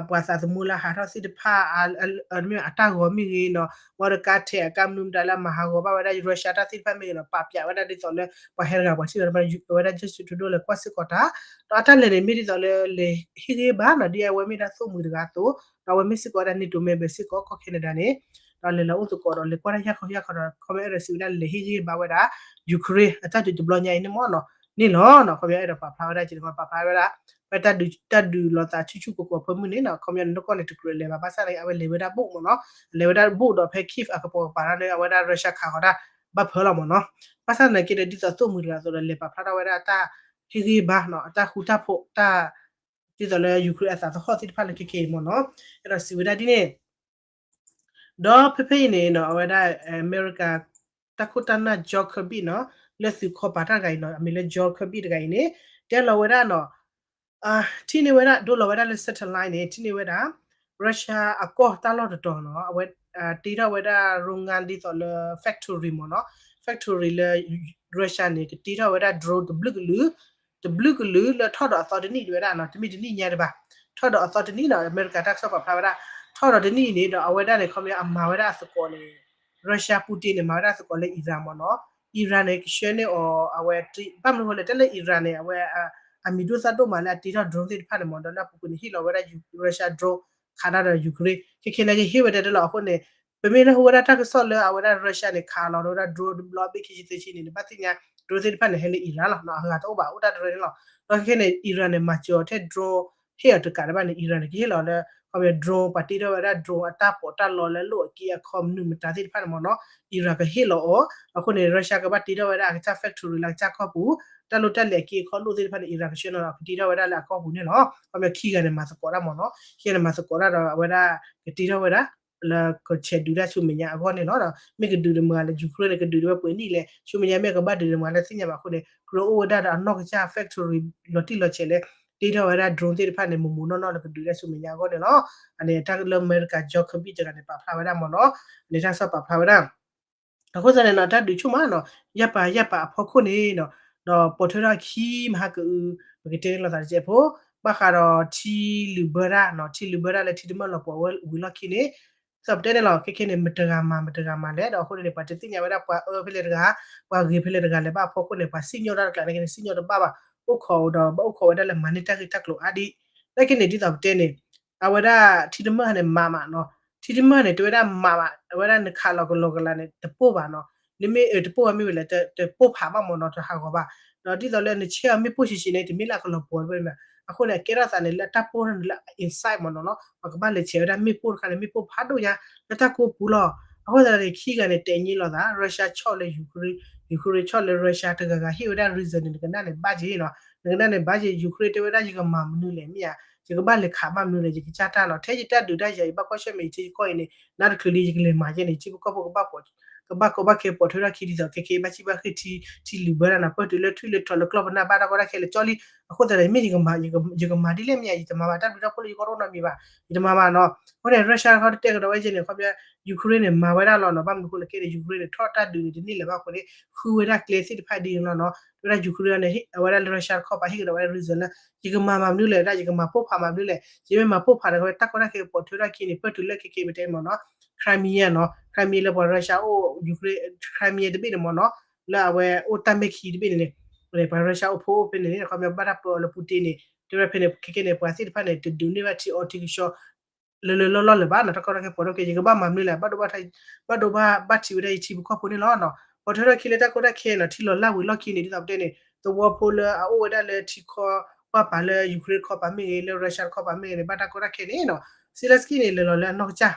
ပှၤသးသမူလၢဟးထီၣ်သ့ၣ်တဖၣ် မ့ၢ်အတၢ်ဂီၤမ့ၢ်ဂ့ၤနီၤ မ့ၢ်ဒီးကါထဲးအကါမနုၤမတၤလၢအမၤဟးဂီၤဘၣ်ဝဲဒၣ် Russia တၢ်သ့ၣ်တဖၣ်မ့ၢ်ဂ့ၤနီၤ ပာ်ပၠးဝဲဒၣ်ဒ်သိးလၢ ပှၤဟဲတဂၤပှၤထံၣ်ဝဲဒၣ် အဝဲဒၣ် Justin Trudeau လဲၤကွၢ်စ့ၢ်ကီးတၢ် ဒီးအတၢ်လဲၤန့ၣ်မ့ၢ်ဒ်သိးလၢလဲၤဟ့ၣ်ဂံၢ်ဘါနီၤ ဒ်အဝဲမ့ၢ်ဒၣ်သိၣ်မှံၤတဂၤအသိး ဒီးအဝဲမ့ၢ်စ့ၢ်ကီးဝဲဒၣ် NATO member စ့ၢ်ကီး ကီၢ် Canada န့ၣ် ဒီးလဲၤလီၤအိၣ်သကိးဒီးလဲၤကွၢ်တၢ်ယၢ်ခီယၢ်ခီဒီး ခီပညီအဲၣ်ဒိးစံးဝဲဒၣ်လဲၤဟ့ၣ်ဂံၢ်ဘါဝဲဒၣ် Ukraine အတၢ်ဒုးတဘျီညါအံၤန့ၣ်မ့ၢ်နီၤ န့ၣ်လီၤနီၤ ခီပညီအဲၣ်ဒိးပာ်ဖျါဝဲဒၣ်ကဲန့ၣ် ပာ်ဖျါဝဲဒၣ် ဖဲတၢ်ဒုး တၢ်ဒုးလိာ်သးဆူၣ်ဆူၣ်ကိၢ်ကိၢ်အဖၢမုၢ်န့ၣ်နီၤ ခီပညီန့ၣ် နီၢ်ကီၢ်န့ၣ် တကြၢးလဲၤဘၣ် ဘၣ်ဆၣ်သနာ်က့ အဝဲလဲၤဝဲဒၣ်ဘူးမ့ၢ်နီၤ လဲၤဝဲဒၣ်ဘူးဒီးဖဲ Kyiv အကပိာ်ကပၤဒီး အဝဲဒၣ် Russia ခးဃီၤတၢ် ဘၣ်ဖၢလီၤမ့ၢ်နီၤ ဘၣ်ဆၣ်သနာ်က့ဒီး ဒ်သိးသိၣ်မှံၤတဂၤအသိးဒီး လဲၤပာ်ဖျါထီၣ်ဝဲဒၣ်တၢ်ဟ့ၣ်ဂံၢ်ဘါနီၤ အတၢ်ဃူတၢ်ဖိးတၢ် ဒ်သိးလၢ Ukraine အသးသဟီၣ်သ့ၣ်တဖၣ်လၢခဲကဲအံၤမ့ၢ်နီၤ အဲၣ်ဒိးစံးဝဲဒၣ်ဒ်န့ၣ် ဒီးဖဲဖဲအံၤန့ၣ်နီၤ အဝဲဒၣ် အမဲရကၤ တၢ်ခိၣ်တၢ်နၢ် John Kirby နီၤ လၢသုးခီပၤတၢ်တဂၤအံၤနီၤ အမံၤလၢ John Kirby တဂၤအံၤန့ၣ် တဲလီၤဝဲဒၣ်နီၤ ထံၣ်န့ၢ်ဝဲဒၣ် ဒိလီၤဝဲဒၣ်လၢ satellite န့ၣ် ထံၣ်န့ၢ်ဝဲဒၣ် Russia အကီၢ်တၢ်လီၢ်တတီၤနီၤ အဝဲတ့ထီၣ်ဝဲဒၣ် road ဒ်သိးလၢ factory မ့ၢ်နီၤ factory လၢ Russia န့ၣ် ကတ့ထီၣ်ဝဲဒၣ် drone တဘျုးကလုာ် တဘျုးကလုာ်လၢထီၣ်ဒီးအသီတနံၣ်တဝဲဒၣ်နီၤ တမ့ၢ်တနံၣ်ညါတဘၣ် ထီၣ်ဒီးအသီတနံၣ်နီၤ အမဲရကၤတၢ်ကစီၣ်ပာ်ဖျါဝဲဒၣ် ထီၣ်ဒီးတနံၣ်အံၤန့ၣ်ဒီး အဝဲဒၣ်န့ၣ် ခီပညီအမၤဝဲဒၣ်အသကိးန့ၣ် Russia Putin န့ၣ် မၤဝဲဒၣ်အသကိးလၢ Iran မ့ၢ်နီၤ Iran န့ၣ် ကဆှၢန့ၢ်အီၤ အဝဲ ဘၣ်မနုၤဃိလဲၣ် တဲလၢ Iran န့ၣ် အဝဲ အမံၤဒိၣ်သၣ်ဒိၣ်မးလၢအတ့ထီၣ် drone သ့ၣ်တဖၣ်န့ၣ်မ့ၢ် ဒီးလၢအပူၤကွံာ်န့ၣ် ဟ့ၣ်လီၤဝဲဒၣ် Russia drone ခးတၢ်ဒီး Ukraine ခဲခဲန့ၣ်ကဟ့ၣ်ဝဲဒၣ်လီၤ အဃိန့ၣ် ပမ့ၢ်နၢ်ဟူဝဲဒၣ်တၢ်ကစီၣ်လၢအဝဲဒၣ် Russia န့ၣ် ခးလီၤဝဲဒၣ် drone တဘျီဘ့ၣ်ခံဆံသၢဆံန့ၣ် နဘၣ်သ့ၣ်ညါ drone သ့ၣ်တဖၣ်န့ၣ် ဟဲလၢ Iran လီၤ အဂၤတအိၣ်ဘၣ် အိၣ်တၢ်တရၢန့ၣ်လီၤ ဒီးခဲခဲန့ၣ် Iran န့ၣ် မၤစၢၤအီၤထဲ drone ဟ့ၣ်အီၤတကးတဘၣ်န့ၣ် Iran န့ၣ် ကဟ့ၣ်လီၤလၢ ခီပညီ drone ပှၤတ့ထီၣ်ဝဲဒၣ် drone အတၢ်ပီးတၢ်လီလၢလိၣ်အက့အခီမနုၤမတၤသ့ၣ်တဖၣ်န့ၣ်မ့ၢ်နီၤ Iran ကဟ့ၣ်လီၤအီၤ အဃိန့ၣ် Russia ကဘၣ်တ့ထီၣ်ဝဲဒၣ်အကစၢ် factory လၢအကစၢ်ကီၢ်ပူၤ တၢ်လိၣ်တၢ်လဲၤအက့အခီလိၣ်သ့ၣ်တဖၣ်န့ၣ် Iran ကဆှၢနီၤ ကတ့ထီၣ်ဝဲဒၣ်လၢအကီၢ်ပူၤန့ၣ်လီၤ ခီပညီခံဂၤန့ၣ် မၤသကိးတၢ်မ့ၢ်နီၤ ခံဂၤန့ၣ် မၤသကိးတၢ်ဒီး အဝဲဒၣ် ကတ့ထီၣ်ဝဲဒၣ် လၢကဆဲးဒုးတၢ်ဆူမဲာ်ညါအဂီၢ်န့ၣ်လီၤ မ့ၢ်ကဒုးတမုာ်လၢ Ukraine န့ၣ် ကဒုးတဝဲပှဲၤနံၣ်လဲၣ် ဆူမဲာ်ညါမ့ၢ်ကဘၣ်ဒုးတမုာ်လၢသ့ၣ်ညါဘၣ်အဃိန့ၣ် ကြၢးအိၣ်ဝဲဒၣ်ဒီးအနီၢ်ကစၢ် factory လီၤတံၢ်လီၤဆဲးလၢ တ့ထီၣ်ဝဲဒၣ် drone သ့ၣ်တဖၣ်န့ၣ် မ့ၢ်မ့ၢ်နီၢ်နီၢ်လၢကဒုးတၢ်ဆူမဲာ်ညါအဂီၢ်န့ၣ်လီၤ အန့ၣ်တၢ်လၢအမဲရကၤ John Kirby တဂၤန့ၣ် ပာ်ဖျါဝဲဒၣ်မ့ၢ်နီၤ အန့ၣ်တၢ်ကစီၣ်ပာ်ဖျါဝဲဒၣ် အဃိသတးန့ၣ်နီၤ တၢ်ဒုးဆူၣ်မးနီၤ ယၢ်ပၤယၢ်ပၤအဖီခိၣ်န့ၣ်နီၤ ဒီးပိာ်ထွဲထီၣ်ခံမဟါကအု ပကတဲလီၤသးတစဲးဖိ ဘၣ်ဃးဒီးထံလုာ်ဘၢတၢ်နီၤ ထံလုာ်ဘၢတၢ်လၢထံတမၢၢ်လီၤပှီၤဝဲဝံၤလီၢ်ခံန့ၣ် ဒ်သိးပတဲန့ၣ်လီၤ ခဲခဲန့ၣ် မတဂၤမၤ မတဂၤမၤလဲၣ် ဒီးအဃိန့ၣ် ပှၤတသ့ၣ်ညါဝဲဒၣ်ပှၤအၢဖဲလဲၣ်တဂၤ ပှၤဂ့ၤဖဲလဲၣ်တဂၤလဲၣ်ဘၣ်အဖီခိၣ်န့ၣ် ပှၤစံၣ်ညီၣ်တၢ်တကျါန့ၣ် စံၣ်ညီၣ်တဘၣ်ဘၣ် အိၣ်ခိးဒီးဘၣ်အိၣ်ခိးဝဲဒၣ်လၢမၤန့ၢ်တၢ်ဂ့ၢ်တၢ်ကျိၤအါဒံး လၢခံန့ၣ် ဒ်သိးပတဲန့ၣ် အဝဲဒၣ်ထံတမၢၢ်န့ၣ်မၤမးနီၤ ထံတမၢၢ်န့ၣ် တဲဝဲဒၣ်မၤမး အဝဲဒၣ်နခးလီၤကလီကလီန့ၣ် တပိၢ်ဘၣ်နီၤ နမ့ၢ်တပိၢ်ဘၣ်မ့ၢ်ဝဲလဲၣ် တပိၢ်ဖးဘၣ်မ့ၢ်နီၤ တဟးဂီၤဘၣ် ဒီးဒ်သိးလၢနဆဲးအီၤမ့ၣ်ပိၢ်ဆံးဆံးန့ၣ် တမ့ၢ်လၢအကလီၤပှီၤတဘၣ်န့ၣ် အဃိန့ၣ် အကဲထီၣ်သးန့ၣ် လၢအတၢ်ပိၢ်န့ၣ်လၢ inside မ့ၢ်နီၤ ပှၤကဘၣ်လဲၤဆဲးဝဲဒၣ်မ့ၣ်ပိၢ်တခါန့ၣ် မ့ၣ်ပိၢ်ဖးဒိၣ်ညါ လၢတၢ်ကိးပူၤလီၤ အဃိသတးန့ၣ် ခံဂၤန့ၣ် တဲာ်ညိလီၤသး Russia ဆီၣ်လၢ Ukraine Ukraine ဆီၣ်လၢ Russia တဂၤဂၤဟ့ၣ်ဝဲဒၣ် reason န့ၣ် နကနၣ်န့ၣ်ဘၣ်က့ၤနီၤ နကနၣ်န့ၣ်ဘၣ်က့ၤ Ukraine တဲဝဲဒၣ် ယကမၤမနုၤလဲၣ် မ့ၢ်ဧါ ယကဘၣ်လဲၤခးဘၣ်မနုၤလဲၣ် ယကစၢ်တၢ်နီၤ ထဲယတၢ်ဒုးတၢ်ယၤ ယဘၣ်ကွၢ်ဆၢၣ်မဲာ်ယထံယကီၢ်အံၤန့ၣ် နတချုးလံ ယကလဲၤမၤယဲန့ၣ် ထံဖိကီၢ်ဖိကဘၣ်ပိာ် ကဘၣ်ကီဘၣ်ခဲပိာ်ထွဲထီၣ်ခံ ဒ်သိးခဲခဲအံၤ ဘၣ်ဆံၣ်ဘၣ်ဃ့ၢ်ထံ ထံလုာ်ဘၢတၢ်နီၤ ပၢၢ်တုၤလၢထွံၣ်လၢထီၣ်လၢကျီၢ်ပနၢ်ဘၣ်တၢ်ကီတၢ်ခဲလၢာ်ကၠီလံ. အဃိသတးန့ၣ် မ့ၢ်ယကမၤ ယကမၤဒ်လဲၣ်မ့ၢ်ဧါ ယတမၤဘၣ်တၢ်ဘျုးတၢ်ဖှိၣ်လၢယကီၢ်တအိၣ်နီတမံၤဘၣ် ယတမၤဘၣ်နီၤ. အဃိန့ၣ် Russia တခီတတဲကဒီးဝဲကဲန့ၣ် ခီပညီ Ukraine န့ၣ် မၤဝဲဒၣ်လီၤနီၤ. ဘၣ်မနုၤအဃိလဲၣ်ကဲန့ၣ် Ukraine န့ၣ် ထီၣ်တၢ်ဒုးန့ၣ် တန့ၢ်လၢၤဘၣ်အဃိန့ၣ် ဃုဝဲဒၣ်ကျဲသ့ၣ်တဖၣ်ဒ်န့ၣ်လီၤနီၤ. တဲဝဲဒၣ် Ukraine န့ၣ် အဝဲဒၣ်လၢ Russia တခီပၤ ဟ့ၣ်ကဒီးဝဲဒၣ် reason လၢ ယကမၤမၤမနုၤလဲၣ်ဒၣ် ယကမၤပိၢ်ဖးမၤမနုၤလဲၣ် ယမ့ၢ်မၤပိၢ်ဖးဒီး တၢ်ကီတၢ်ခဲကပိာ်ထွဲထီၣ်ခံန့ၣ် ပၢၢ်တုၤလၢခဲခဲအံၤ ပတဲမ့ၢ်နီၤ Crimea နီၤ Crimea လၢပှၤ Russia အိၣ် Ukraine Crimea တဘ့ၣ်န့ၣ်မ့ၢ်နီၤ လၢအဝဲအိၣ်တၢ်မဲာ်ခံတဘ့ၣ်န့ၣ်န့ၣ် ပှၤ Russia အိၣ်ဖဲအိၣ်ဖဲန့ၣ်န့ၣ် ခီပညီဘၣ်တၢ်ပၢအီၤလၢ Putin န့ၣ် တဲဝဲဖဲန့ၣ် ခဲခဲန့ၣ် ပှၤသ့ၣ်တဖၣ်န့ၣ် တဒုးန့ၢ်ဘၣ်ထံအီထံကဆှီ လၢလၢလီၢ်လီၢ်လၢၤဘၣ်နီၤ. တၢ်ကီတၢ်ခဲပိာ်ထွဲထီၣ်ခံ ယကဘၣ်မၤမနုၤလဲၣ် ဘၣ်ဒိဘၣ်ထံး ဘၣ်ဒိဘၣ်ဘၣ်ထံးဝဲဒၣ်ယထံဖိကီၢ်ဖိန့ၣ်လီၤနီၤ. ပိာ်ထွဲထီၣ်ခံလၢတၢ်ကီတၢ်ခဲနီၤ ထံလီၤလၢ်ဝံၤလီၢ်ခံန့ၣ် ဒ်သိးပတဲန့ၣ် သဝီဖိလၢအအိၣ်ဝဲဒၣ်လၢထံခီပၤလၢ Ukraine တခီပၤမ့ၢ်ဂ့ၤ လၢ Russia တခီပၤမ့ၢ်ဂ့ၤန့ၣ် ဘၣ်တၢ်ကီတၢ်ခဲန့ၣ်နီၤ Zelenskyy န့ၣ် လဲၤလီၤလၢအနီၢ်ကစၢ်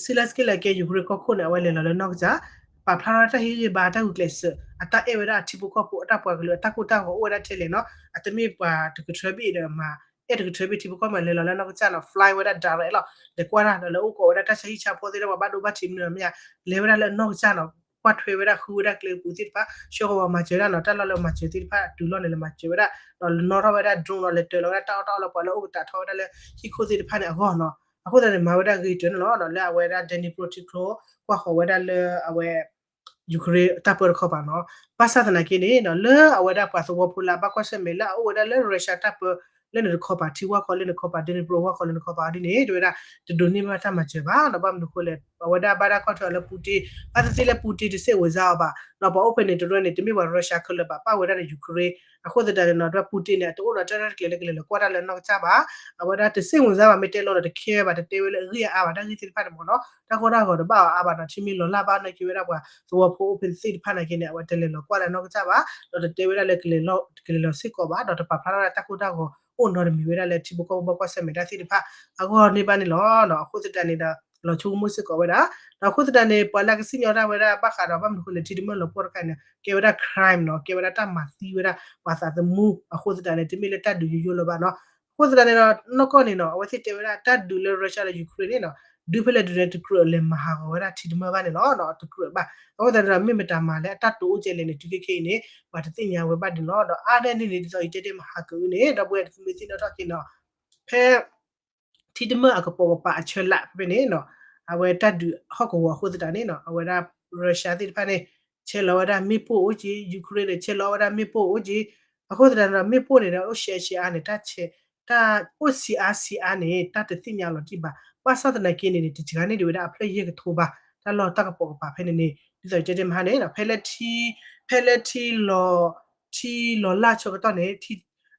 Zelenskyy လၢကဲ Ukraine ကီၢ်ခိၣ်န့ၣ် အဝဲလဲၤလီၤလၢနီၢ်ကစၢ် ပာ်ဖျါထီၣ်တၢ်ဟ့ၣ်ဂံၢ်ဘါတၢ်ဂုာ်ကျဲးစၢး အတၢ်အဲၣ်ဝဲဒၣ်အထံဖိကီၢ်ဖိ အတၢ်ပှၤကလုာ် အတၢ်ကိၢ်တၢ်ဂီၤအိၣ်ဝဲဒၣ်ထဲလဲၣ်နီၤ အတမ့ၢ်ပှၤတကထၢဘ့ၣ်ဒီးမၤ အဲၣ်တကထၢဘ့ၣ်ထံဖိကီၢ်ဖိ လဲၤလီၤလၢနီၢ်ကစၢ်နီၤ fly ဝဲဒၣ် direct လီၤ လဲၤကွၢ်တၢ်ဒီးလၢအိၣ်ကိးဝဲဒၣ်တၢ်ဆါဟံၣ်ဆါဖီသ့ၣ်တဖၣ် ပှၤဘၣ်ဒိဘၣ်ထံးမနုၤမ့ၢ်ဧါ လဲၤဝဲဒၣ်လၢနီၢ်ကစၢ်နီၤ ကွၢ်ထွဲဝဲဒၣ်ဃုဝဲဒၣ်ကျဲပူၤသ့ၣ်တဖၣ် ဆှၢဃီၤပှၤမၤစၢၤဒၣ်နီၤ တၢ်လီၢ်လၢမၤစၢၤသ့ၣ်တဖၣ် တုၤလီၢ်န့ၣ် လဲၤမၤစၢၤဝဲဒၣ် ဒီးနီၣ်ထီၣ်ဝဲဒၣ် drone နီၤ လဲၤတၢၤလီၤဝဲဒၣ်တၢ်အီၣ်တၢ်အီလၢပှၤလၢအိၣ်ကတးထီၣ်ဝဲဒၣ်လၢဟံၣ်ခိၣ်သ့ၣ်တဖၣ်န့ၣ်အဂီၢ်နီၤ အဃိသတးန့ၣ် မၤဝဲဒၣ်ဂ့ၤတၢၢ်န့ၣ်လီၤ လၢအဝဲဒၣ် Dnipro ထံကျိ ကွၢ်ဃီၤဝဲဒၣ်လၢအဝဲ Ukraine တၢ်ပၢတခီပၤနီၤ ဘၣ်ဆၣ်သနာ်က့န့ၣ်နီၤ လၢအဝဲဒၣ်ပှၤသဝီဖိလၢအဘၣ်ကွၢ်ဆၢၣ်မဲာ်လၢအအိၣ်ဝဲဒၣ်လၢ Russia တၢ်ပၢ လၢန့ၣ်တခီပၤ ထံဝၢ်ခီလၢန့ၣ်တခီပၤ Dnipro ဝၢ်ခီလၢန့ၣ်တခီပၤဒ်န့ၣ် တဲဝဲဒၣ် တဒိးန့ၢ်ဘၣ်တၢ်မၤစၢၤဘၣ်နီၤ ဘၣ်မနုၤအဃိလဲၣ် အဝဲဒၣ်ဘၣ်တၢ်ကွၢ်ထွဲအီၤလၢ Putin ဘၣ်သ့ၣ်သ့ၣ်လၢ Putin တစိတ်ဝင်စားအီၤဘၣ်နီၤ ပှၤအိၣ်ဖဲန့ၣ်တရၢန့ၣ် တမ့ၢ်ပှၤ Russia ခဲလၢာ်ဘၣ် ပၣ်ဝဲဒၣ်ဒီး Ukraine အဃိသတးန့ၣ်နီၤ ဒီး Putin န့ၣ် အတအိၣ်ဒီးတၢ်ရဲၣ်တၢ်ကျဲၤလၢကလဲၤလီၤကွၢ်တၢ်လၢနီၢ်ကစၢ်ဘၣ် အဝဲဒၣ်တစိတ်ဝင်စားဘၣ် မ့ၢ်တဲလီၤဒီးတ care ဘၣ် တတဲဝဲလၢအဂံၢ်အါဘၣ် တၢ်ဂ့ၢ်သ့ၣ်တဖၣ်န့ၣ်မ့ၢ်နီၤ တၢ်ကီတၢ်ဂီၤတဘၣ်အီၤအါဘၣ်နီၤ ထံမ့ၢ်လီၤလၢ်ဘၣ်နာ်က့ဝဲဒၣ်ပှၤသဝီဖိအိၣ်ဖဲသ့ၣ်တဖၣ်နာ်က့န့ၣ် အဝဲတလဲၤလီၤကွၢ်လၢနီၢ်ကစၢ်ဘၣ် ဒီးတတဲဝဲဒၣ်လၢ ကလဲၤလီၤစ့ၢ်ကီးဘၣ် ဒီးတပာ်ဖျါထီၣ်ဝဲဒၣ်တၢ်ခိၣ်တၢ်ဂီၤအိၣ်နီတမံၤဝဲဒၣ်လၢထံဖိကီၢ်ဖိဘၣ်ကွၢ်ဆၢၣ်မဲာ်တၢ်သ့ၣ်တဖၣ်အဂီၢ်န့ၣ်ဘၣ်န့ၣ်လီၤ. အဃိသတးန့ၣ်ဒီး လီၤဆိကမိၣ်စ့ၢ်ကီးဝဲဒၣ် ဒီးအဃိသတးန့ၣ် ပှၤလၢကစံၣ်ညီၣ်တၢ်ဝဲဒၣ်ဘၣ်ဃးဒီး ဘၣ်မနုၤအဃိလဲၣ် ထံတမၢၢ်လီၤပှီၢ်တခါန့ၣ် ကဲဝဲဒၣ် crime နီၤ ကဲဝဲဒၣ်တၢ်မၤသံဝဲဒၣ်ပှၤသးသမူ အဃိသတးန့ၣ် တမ့ၢ်လၢတၢ်ဒုးယိယိလၢၤဘၣ်နီၤ. အဃိသတးန့ၣ်ဒီး နီၢ်ကီၢ်န့ၣ်နီၤ အဝဲသ့ၣ်တဲဝဲဒၣ် တၢ်ဒုးလၢ Russia ဒီး Ukraine န့ၣ်နီၤ ဒုးဖဲလဲၣ်ဒုးန့ၣ် တကြၢးလဲၤမၤဟးဂီၤဝဲဒၣ်ထံတမၢၢ်ဘၣ်န့ၣ်လီၤ. တကြၢးဘၣ်. အဃိသတးန့ၣ်ဒီး မ့ၢ်မတၤမၤလဲၣ် အတၢ်တိာ်အိၣ်ကဲလဲၣ်န့ၣ် တုၤခဲခဲအံၤန့ၣ် ပှၤတသ့ၣ်ညါဝဲဘၣ်န့ၣ်လီၤ. ဒီးအါန့ၢ်န့ၣ် ဒ်သိးယတဲတ့ၢ်မဟါကအုန့ၣ် ဒီပုၢ်ဝဲၢ်သုမ့ၢ်သ့ၣ်နီၣ်ထီၣ်က့ၤနီၤ ဖဲ ထံတမၢၢ်အကပိာ်ကပၤအဆၢလၢ်ဖဲန့ၣ်နီၤ အဝဲတၢ်ဒုးဟီၣ်ကဝီၤအဃိသတးန့ၣ်နီၤ အဝဲဒၣ် Russia သ့ၣ်တဖၣ်န့ၣ် ဆဲးလီၤဝဲဒၣ်မ့ၣ်ပိၢ်အိၣ်က့ၤ Ukraine န့ၣ် ဆဲးလီၤဝဲဒၣ်မ့ၣ်ပိၢ်အိၣ်က့ၤ အဃိသတးန့ၣ်ဒီး မ့ၣ်ပိၢ်န့ၣ်ဒီး အိၣ်ဆံးအါဆံးအါန့ၣ် တၢ်ဆဲး တၢ်အိၣ်ဆံးအါဆံးအါန့ၣ် တၢ်တသ့ၣ်ညါလီၤတံၢ်ဘၣ်. ဘၣ်ဆၣ်သနာ်က့န့ၣ်န့ၣ် တစှၤန့ၢ်ဒံးဝဲဒၣ်အဖျၢၣ်ယဲၢ်ကထိဘၣ် တၢ်လီၢ်တၢ်ကပိာ်ကပၤဖဲန့ၣ်န့ၣ် ဒ်သိးယတဲတ့ၢ်မဟါန့ၣ် ဖဲလၢထံ ဖဲလၢထံလီၤ ထံလီၤလၢ်ဆၢကတီၢ်န့ၣ်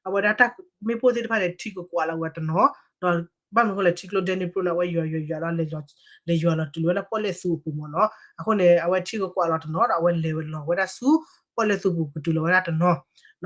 အဝဲဒၣ်တၢ်မ့ၣ်ပိၢ်သ့ၣ်တဖၣ်န့ၣ် ထံကကွးလီၤဝဲတနီၤ ဒီးဘၣ်မနုၤအဃိလဲၣ် ထံကျိ Dnipro န့ၣ် အဝဲယွၤယွၤယွၤလီၤ လဲၤယွၤလီၤတုၤလီၤဝဲဒၣ်ပီၣ်လဲၣ်သူအပူၤမ့ၢ်နီၤ. အဃိန့ၣ် အဝဲထံကကွးလီၤတနီၤဒီး အဝဲလဲၤလီၤဝဲဒၣ်ဆူ ပီၣ်လဲၣ်သူပူၤကတုၤလီၤဝဲဒၣ်တနီၤ.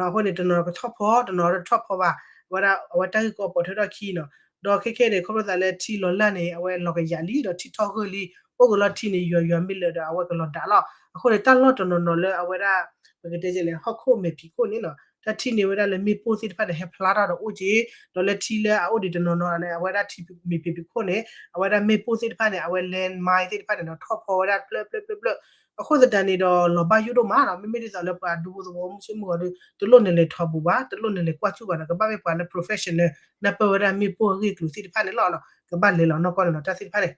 အဃိန့ၣ် တနီၤကထီၣ်ဖီ တနီၤကထီၣ်ဖီဘၣ် အဝဲဒၣ် အဝဲတၢ်ဂ့ၢ်ကီပိာ်ထွဲထီၣ်ခံနီၤ. ဒီးခဲခဲန့ၣ် ခီဖျိသးလၢထံလီၤလၢ်န့ၣ် အဝဲလီၤကယာ်လံ ဒီးထံထီၣ်ဂၢၢ်လံ အိၣ်ကလီထံန့ၣ် ယွၤယွၤမ့ၢ်လၢာ်ဒီး အဝဲကလီၤဒၣ်လီၤ. အဃိန့ၣ် တၢ်လီၢ်တနီၤနီၤလၢအဝဲဒၣ် ပကတဲလဲၣ် ဟီၣ်ခိၣ်မဲာ်ဖံးခိၣ်န့ၣ်နီၤ တၢ်ထံန့ၢ်ဝဲဒၣ်လၢမ့ၣ်ပိၢ်သ့ၣ်တဖၣ်န့ၣ် ဟဲဖျါထီၣ်ဒီးအိၣ်က့ၤ ဒီးလၢထံလၢအအိၣ်ဒံးတနီၤနီၤန့ၣ် အဝဲဒၣ်ထံမဲာ်ဖံးဖံးခိၣ်န့ၣ် အဝဲဒၣ်မ့ၣ်ပိၢ်သ့ၣ်တဖၣ်န့ၣ် အဝဲ landmine သ့ၣ်တဖၣ်န့ၣ်ဒီး ထီၣ်ဖီဝဲဒၣ်ဖျၢၣ်ဖျၢၣ်ဖျၢၣ်ဖျၢၣ်. အဃိသတးန့ၣ်ဒီး လီၤဘၣ်ယိၣ်ဒိၣ်မးနီၤ မ့မ့ၢ်ဒ်သိးလၢပှၤဒူဖိသဝီမုၢ်ဆ့ၣ်မုၢ်ဂီၤဒီး တလိၣ်န့ၣ်လဲၤထီၣ်ဘူးဘၣ် တလိၣ်န့ၣ်လဲၤကွၢ်စူၣ်ဘၣ်နီၤ ကဘၣ်မ့ၢ်ပှၤလၢ professional နၢ်ပၢၢ်ဝဲဒၣ်မ့ၣ်ပိၢ်အဂ့ၢ်အကျိၤသ့ၣ်တဖၣ်န့ၣ်လီၤ. ကဘၣ်လဲၤလီၤနီၢ်ကီၢ်န့ၣ်လီၤ တၢ်သ့ၣ်တဖၣ်န့ၣ်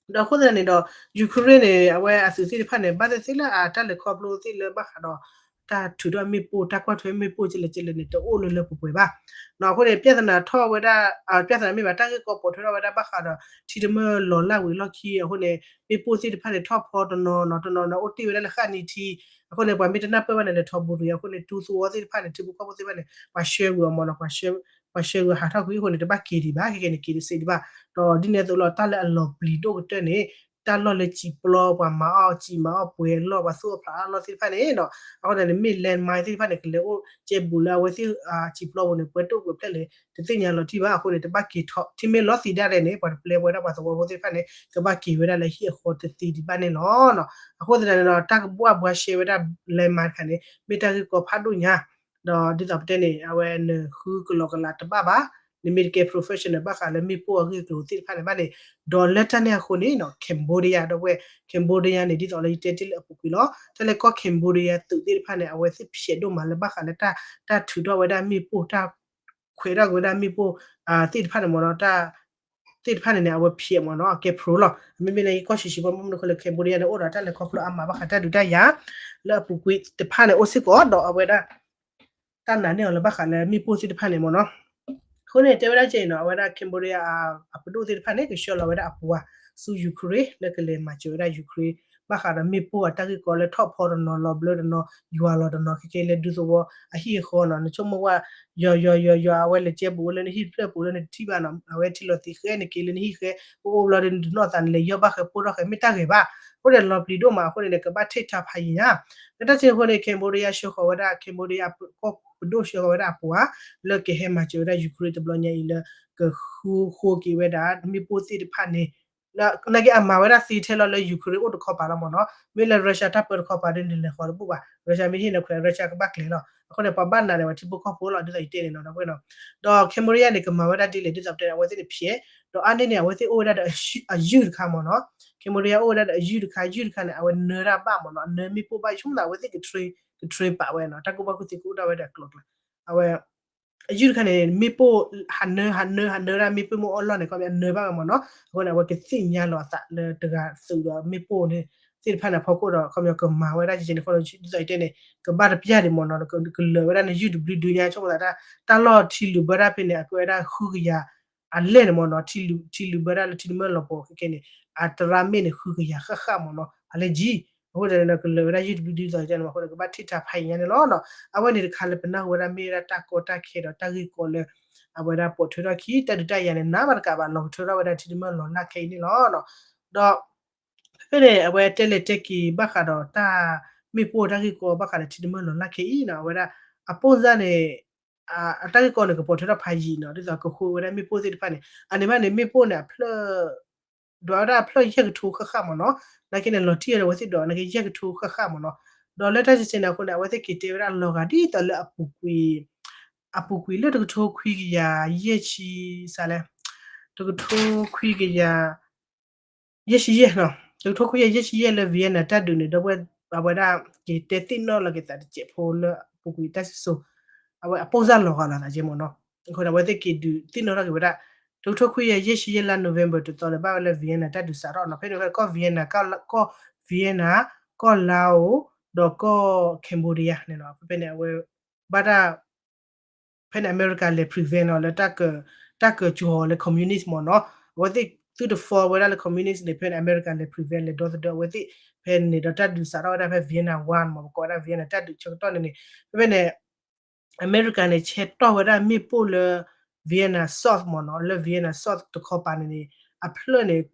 ဒီးအဃိသတးန့ၣ်ဒီး Ukraine န့ၣ် အဝဲအသုးသ့ၣ်တဖၣ်န့ၣ် ဘၣ်သ့ၣ်သ့ၣ်လၢအတၢ်လဲၤခီဖျိသ့ၣ်လၢဘၣ်ဃးဒီး တၢ်ထုးထီၣ်မ့ၣ်ပိၢ် တၢ်ကွၢ်ထွဲမ့ၣ်ပိၢ်ကလဲၣ်ကလဲၣ်န့ၣ် တအိၣ်လၢလၢပှဲၤပှဲၤဘၣ်. အဃိန့ၣ် ပြဿနာထီၣ်ဝဲဒၣ် ပြဿနာမ့ၢ်ဘၣ် တၢ်ဂ့ၢ်ကီပိာ်ထွဲထီၣ်ဝဲဒၣ်ဘၣ်ဃးဒီး ထံတမၢၢ်လီၤလၢ်ဝံၤလီၢ်ခံအဃိန့ၣ် မ့ၣ်ပိၢ်သ့ၣ်တဖၣ်န့ၣ် ထီၣ်ဖီတနီၤနီၤ တနီၤနီၤ အိၣ်တ့ၢ်ဝဲဒၣ်လၢဃၣ်နံၤထံ အဃိန့ၣ် ပှၤမ့ၢ်တနၢ်ပၢၢ်ဘၣ်န့ၣ် လဲၤထီၣ်ဘူးတဂ့ၤ အဃိန့ၣ် တူၢ်သဝီသ့ၣ်တဖၣ်န့ၣ် ထံဖိကီၢ်ဖိသ့ၣ်တဖၣ်န့ၣ် ပှၤဆှၢကွံာ်အီၤမ့ၢ်နီၤ ပှၤဆှၢကွံာ်ဟးထီၣ်ကွံာ်အဃိန့ၣ် တဘၣ်က့ၤဒံးဘၣ် ခဲကဲန့ၣ် က့ၤတစ့းဒံးဘၣ်. ဒီးဒ်န့ၣ်အသိးလီၤ တၢ်လၢအလီၤပျံၤဒိၣ်ကတၢၢ်န့ၣ် တၢ်လီၢ်လၢစံာ်ပျီ ပှၤမၤအီၣ်စံာ်မၤအီၣ်ပှဲၤအလီၢ် ပှၤသူၣ်အီၣ်ဖျးအီၣ်အလီၢ်သ့ၣ်တဖၣ်န့ၣ်နီၤ အဃိန့ၣ် မ့ၢ် landmine သ့ၣ်တဖၣ်န့ၣ် ကလဲၤအိၣ်ကဲဘူးလၢအဝဲသ့ၣ်စံာ်ပျီပူၤန့ၣ် ပှဲၤဒိၣ်ပှဲၤဖျဲၣ်လဲၣ် တသ့ၣ်ညါလီၤတံၢ်ဘၣ် အဃိန့ၣ် တဘၣ်က့ၤထီၣ် ထံမ့ၢ်လီၤသံဒၣ်လဲာ်န့ၣ် ပှၤတပျဲပှဲၤဒၣ်ပှၤသဝီဖိသ့ၣ်တဖၣ်န့ၣ် ကဘၣ်က့ၤဝဲဒၣ်လၢဟံၣ်အဃီတသ့ဒံးဘၣ်န့ၣ်လီၤ. အဃိသတးန့ၣ်ဒီး တၢ်ကဘၣ်ဘှါရှဲဝဲဒၣ် landmine တခါန့ၣ် မ့ၢ်တၢ်ဂ့ၢ်ကီဖးဒိၣ်ညါ ဒီးဒ်သိးပတဲန့ၣ် အဝဲနဃုကလီကလးတဘၣ်ဘၣ် နမ့ၢ်တကဲ professional ဘၣ်ဃးလၢမ့ၣ်ပိၢ်အဂ့ၢ်အကျိၤသ့ၣ်တဖၣ်န့ၣ်ဘၣ်န့ၣ်, ဒီးလၢတၢ်န့ၣ်အဃိန့ၣ်နီၤ Cambodia ဒီပုၢ်ဝဲၢ် Cambodia န့ၣ် ဒ်သိးလၢယတဲတ့ၢ်လၢအပူၤကွံာ်လီၤ. တၢ်လၢကီၢ် Cambodia သုးသ့ၣ်တဖၣ်န့ၣ် အဝဲသ့ၣ်ဖျဲးဒိၣ်မးလၢဘၣ်ဃးလၢတၢ် တၢ်ထုးထီၣ်ဝဲဒၣ်မ့ၣ်ပိၢ် တၢ်ခွဲးထီၣ်က့ၤဝဲဒၣ်မ့ၣ်ပိၢ် သ့ၣ်တဖၣ်န့ၣ်မ့ၢ်နီၤ တၢ် သ့ၣ်တဖၣ်န့ၣ်န့ၣ် အဝဲဖျဲးမ့ၢ်နီၤ အကဲ pro လီၤ. မ့မ့ၢ်လၢယကီၢ်ဆံးဆံးဖိမ့ၢ်မနုၤအဃိလဲၣ် Cambodia န့ၣ် အိၣ်ဒီးတၢ်လဲၤခီဖျိအါမးဘၣ်ဃးတၢ်ဒုးတၢ်ယၤ လၢအပူၤကွံာ်တဖၣ်န့ၣ်အိၣ်စ့ၢ်ကီး ဒီးအဝဲဒၣ် တၢ်နာ်န့ၢ်အီၤလၢဘၣ်ဃးလၢမ့ၣ်ပိၢ်သ့ၣ်တဖၣ်န့ၣ်မ့ၢ်နီၤ. အဃိန့ၣ် တဲဝဲဒၣ်ကဲအံၤနီၤ အဝဲဒၣ် Cambodia အပဒိၣ်သ့ၣ်တဖၣ်န့ၣ် ကဆှၢလီၤဝဲဒၣ်အပှၤဆူ Ukraine လၢကလဲၤမၤစၢၤဝဲဒၣ် Ukraine ဘၣ်ဃးဒီးမ့ၣ်ပိၢ်အတၢ်ဂ့ၢ်ကီလၢထီၣ်ဖီတနီၤ လီၤဘျၢတနီၤ ယွၤလီၤတနီၤ ခဲကဲလၢဒူသဝီအဟံၣ်အဃီနီၤ နဆိကမိၣ်ဝဲ ယွၤယွၤယွၤယွၤ အဝဲလဲၤကဲဘူးလၢနဟံၣ်တဖျၢၣ်ပူၤလၢနတထံၣ်ဘၣ်နီၤ အဝဲထံၣ်လီၤသံးဃဲနက့ၤလၢနဟံၣ်ဃဲ ပအိၣ်ဘျီဒီးနတနီၣ်သး နလဲၤယီၢ်ဘၣ်ဃဲပိၢ်ထီၣ်ဃဲ မ့ၢ်တၢ်ဂ့ၤဘၣ်. အဃိန့ၣ် လီၤပျံၤဒိၣ်မးအဃိန့ၣ်န့ၣ် ကဘၣ် take time ဖးယံၤညါ လၢတၢ်စ့ၢ်အဃိန့ၣ် Cambodia ဆှၢဃီၤဝဲဒၣ် Cambodia ကီၢ်ပဒိၣ်ဆှၢဃီၤဝဲဒၣ်အပှၤ လၢကဟဲမၤစၢၤဝဲဒၣ် Ukraine တဘျီညါအံၤလၢ ကဃုဃိက့ၤဝဲဒၣ် မ့ၣ်ပိၢ်သ့ၣ်တဖၣ်န့ၣ် နာ်က့အမၤဝဲဒၣ်သ့ထဲလီၤလၢ Ukraine အိၣ်တခီပၤလီၤမ့ၢ်နီၤ မ့ၢ်လၢ Russia တၢ်ပၢတခီပၤဒီးနလဲၤဃီၤတဘူၣ်ဘၣ် Russia မ့ၢ်ဟ့ၣ်နခွဲး Russia ကဘၣ်ကျဲၤလီၤ အဃိန့ၣ် ပှၤဘၣ်နာ်န့ၣ် ပှၤထံဖိကီၢ်ဖိလီၤ ဒ်သိးယတဲန့ၣ်နီၤ ဒီး Cambodia န့ၣ် ကမၤဝဲဒၣ်ဒ်လဲၣ် ဒ်သိးပတဲန့ၣ် အဝဲသ့ၣ်န့ၣ်ဖျဲး ဒီးအါန့ၢ်န့ၣ် အဝဲသ့ၣ်အိၣ်ဝဲဒၣ်ဒီး အယုၢ်တခါမ့ၢ်နီၤ Cambodia အိၣ်ဝဲဒၣ်ဒီးအယုၢ်တခါ ယုၢ်တခါန့ၣ် အဝဲနၢတၢ်ဘၣ်မ့ၢ်နီၤ အနၢမ့ၣ်ပိၢ်ဘၣ် ဆိကမိၣ်သးအဝဲသ့ၣ်က train က train ပာ်ဝဲနီၤ တၢ်ကူၣ်ဘၣ်ကူၣ်သ့ကအိၣ်ဒၣ်ဝဲဒီးအကျိၤအကျဲ အဝဲ အယုၢ်တခါန့ၣ် မ့ၣ်ပိၢ် ဟးနၢ ဟးနၢ ဟးနၢဒၣ်မ့ၣ်ပိၢ်မ့ၢ်အီၣ်လီၢ်န့ၣ် ခီပညီအနၢဘၣ်ဝဲမ့ၢ်နီၤ အဃိန့ၣ် အဝဲကသ့ၣ်ညါလီၤအသးလၢတဂၤသုးဒီးမ့ၣ်ပိၢ်န့ၣ် သ့ၣ်တဖၣ်န့ၣ်အဖီခိၣ်ဒီး ခီပညီကမၤဝဲဒၣ်ကဲန့ၣ် ခီပညီဒ်သိးယတဲန့ၣ် ကဘၣ်တပျၢ်ဒံးမ့ၢ်နီၤ ကလၢာ်ဝဲဒၣ်န့ၣ် ယုၢ်တဘျုးဒုညါ ဆိကမိၣ်သး တၢ်လီၢ်ထံလုာ်ဘၢတၢ်ဖဲန့ၣ် အကဲဝဲဒၣ်ဃုကယၤ အလဲၣ်န့ၣ်မ့ၢ်နီၤ ထံလုာ်ဘၢတၢ်လၢထံတမၢၢ်လီၤပှီၤခဲကဲန့ၣ် အတရၣ်မ့ၣ်န့ၣ် ဃုကယၤဃၣ်ဃၣ်မ့ၢ်နီၤ အလဲၣ်ကံ အဃိန့ၣ် ကလၢာ်ဝဲဒၣ်ယုၢ်တဘျုးဒုသိးန့ၣ် အဃိန့ၣ် ကဘၣ် take time ဖးယံၤညါန့ၣ်လီၤ. အဝဲန့ၣ်တခါလၢပနၢ်ဟူဝဲဒၣ်မ့ၢ်ဝဲဒၣ်တၢ်ကီတၢ်ခဲဒီးတၢ်ဂ့ၢ်ကီလၢ အဝဲဒၣ်ပိာ်ထွဲထီၣ်ခံ တၢ်ဒုးတၢ်ယၤန့ၣ် နးမးတကးဘၣ် လီၤကထၢထီၣ်ဝဲဒၣ်ထံတမၢၢ်လီၤလၢ်ခဲအံၤန့ၣ်လီၤ. ဒီး ဖဲဖဲန့ၣ် အဝဲတဲလဲၤတဲက့ၤဘၣ်ဃးဒီးတၢ် မ့ၣ်ပိၢ်တၢ်ဂ့ၢ်ကီဘၣ်ဃးဒီးထံတမၢၢ်လီၤလၢ်ခဲအံၤနီၤ အဝဲဒၣ် အပိၢ်စၢ်န့ၣ် အတၢ်ဂ့ၢ်ကီန့ၣ် ကပိာ်ထွဲထီၣ်ဖးယံၤနီၤ ဒ်သိးကဃုဝဲဒၣ်မ့ၣ်ပိၢ်သ့ၣ်တဖၣ်န့ၣ် အန့ၣ်ဘၣ်န့ၣ် မ့ၣ်ပိၢ်န့ၣ် အဖျၢၣ် ဒွးဝဲဒၣ်အဖျၢၣ်ယဲၢ်ကထိဃၣ်ဃၣ်မ့ၢ်နီၤ နာ်က့န့ၣ် လီၤတံၢ်ဝဲဒၣ်အဝဲသ့ၣ်ဒွးနာ်က့ယဲၢ်ကထိဃၣ်ဃၣ်မ့ၢ်နီၤ ဒီးလၢတၢ်စံးဆဲန့ၣ်အဃိန့ၣ် အဝဲသ့ၣ်က့ၤတဲဝဲဒၣ်လီၤဂာ်ဒ်သိးလၢအပူၤကွံာ် အပူၤကွံာ်လၢတကထိခွံကယၤယဲၢ်ဆံ စးလဲၣ် တကထိခွံကယၤ ယဲၢ်ဆံယဲၢ်နီၤ တကထိခွံကယၤယဲၢ်ဆံယဲၢ်လၢ Vietnam တၢ်ဒုးန့ၣ် ဒီပုၢ်ဝဲၢ် အဝဲဒၣ်က့ၤတဲသ့ၣ်နီၣ်လီၤက့ၤသးတစဲးဖိလၢအပူၤကွံာ်တၢ်စံၣ်စိၤ အဝဲအပိၢ်စၢ်လီၤဂာ်လီၤသးကဲမ့ၢ်နီၤ အဃိန့ၣ် အဝဲသ့ၣ်က့ၤဒုးသ့ၣ်နီၣ်ထီၣ်က့ၤဝဲဒၣ် တကထိခွံကယၤယဲၢ်ဆံယဲၢ်လါ November တသီန့ၣ် ဘၣ်ဝဲလၢ Vietnam တၢ်ဒုးစးထီၣ်နီၤ ဖဲန့ၣ်ဝဲကီၢ် Vietnam ကီၢ် Vietnam ကီၢ် Laos ဒီးကီၢ် Cambodia န့ၣ်နီၤ ဖဲဖဲန့ၣ် အဝဲ ဘၣ်တၢ် ဖဲန့ၣ် အမဲရကၤလဲၤ prevent နီၤ လၢ တၢ်ကၢၤကၠီၤလၢ communist မ့ၢ်နီၤ အဝဲသ့ၣ်သုတ form ဝဲဒၣ်လၢ communist န့ၣ် ဖဲန့ၣ် အမဲရကၤလဲၤ prevent လဲၤဒီသဒၢအဝဲသ့ၣ် ဖဲန့ၣ်ဒီးတၢ်ဒုးစးထီၣ်ဝဲဒၣ်ဖဲ Vietnam War မ့ၢ် ပကိးဝဲဒၣ် Vietnam တၢ်ဒုးဆၢကတီၢ်န့ၣ်န့ၣ် ဖဲဖဲန့ၣ် အမဲရကၤန့ၣ် ဆဲးတီၢ်ဝဲဒၣ်မ့ၣ်ပိၢ်လၢ Vietnam South မ့ၢ်နီၤ လၢ Vietnam South တခီပၤန့ၣ်န့ၣ် အဖျၢၣ်န့ၣ်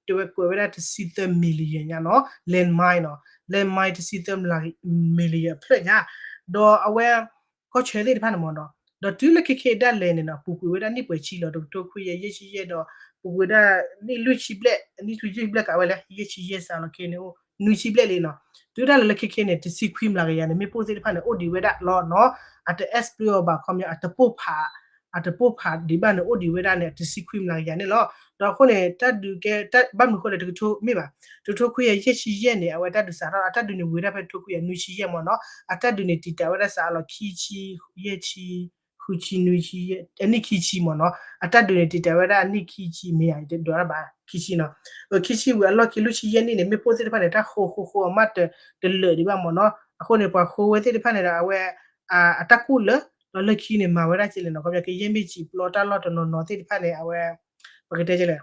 တဲဝဲကွဲးဝဲဒၣ်တဆံသၢ million ညါနီၤ landmine နီၤ landmine တဆံသၢ million အဖျၢၣ်ညါ ဒီးအဝဲ ကီၢ်ဆၢသ့ၣ်တဖၣ်န့ၣ်မ့ၢ်နီၤ ဒီးတုၤလၢခဲခဲဒၣ်လဲာ်န့ၣ်နီၤ ပူၤကွံာ်ဝဲဒၣ်နံၣ်ပှဲၤဆံလီၤ တကထိခွံကယၤယဲၢ်ဆံယဲၢ်ဒီး ပူၤကွံာ်ဝဲဒၣ်နံၣ်လွံၢ်ဆံဘျဲၣ် နံၣ်လွံၢ်ဆံဘျဲၣ်ကးဝဲလဲၣ် ယဲၢ်ဆံယဲၢ်စးလီၤခဲန့ၣ်အိၣ် နွံဆံဘျဲၣ်လံနီၤ တုၤဒၣ်လဲာ်လၢခဲခဲန့ၣ် တဆံခွံမျးကယၤန့ၣ် မ့ၣ်ပိၢ်သ့ၣ်တဖၣ်န့ၣ် အိၣ်ဒံးဝဲဒၣ်လီၤနီၤ အတ expire အီၤဘၣ် ခီပညီ အတပိၢ်ဖး အတပိၢ်ဖးဒံးဘၣ်န့ၣ် အိၣ်ဒံးဝဲဒၣ်န့ၣ် တဆံခွံမျးကယၤန့ၣ်လီၤ. ဒီးအဃိန့ၣ် တၢ်ဒုးကဲ ဘၣ်မနုၤအဃိလဲၣ် တကထိ မ့ၢ်ဘၣ် တကထိခွံကယၤယဲၢ်ဆံယဲၢ်န့ၣ် အဝဲတၢ်ဒုးစးထီၣ် အတၢ်ဒုးန့ၣ်ဝံၤဒၣ်ဖဲတကထိခွံကယၤနွံဆံယဲၢ်မ့ၢ်နီၤ အတၢ်ဒုးန့ၣ်တံာ်တာ်ဝဲဒၣ်စးလီၤခံဆံ ယဲၢ်ဆံ ဃုဆံ နွံဆံ အနံၣ်ခံဆံမ့ၢ်နီၤ အတၢ်ဒုးန့ၣ်တံာ်တာ်ဝဲဒၣ်အနံၣ်ခံဆံမ့ၢ်ဧါ ယတဒွးတၢ်ဘၣ် ခံဆံနီၤ ခံဆံဝံၤအလီၢ်ခံလွံၢ်ဆံယဲၢ်နံၣ်န့ၣ် မ့ၣ်ပိၢ်သ့ၣ်တဖၣ်န့ၣ် တၢ်ဃိဃိဃိအမးတလၢာ်ဒံးဘၣ်မ့ၢ်နီၤ အဃိန့ၣ် ပှၤဃိဝဲသ့ၣ်တဖၣ်န့ၣ်ဒီး အဝဲ အတၢ်ကူၣ်လၢာ် ဒီးလၢခံန့ၣ် မၤဝဲဒၣ်ကဲလဲၣ်နီၤ ခီပညီ ကယဲၢ်မ့ၢ်စံာ်ပျီတၢ်လီၢ်တနီၤနီၤသ့ၣ်တဖၣ်န့ၣ် အဝဲ ပကတဲကဲလဲၣ်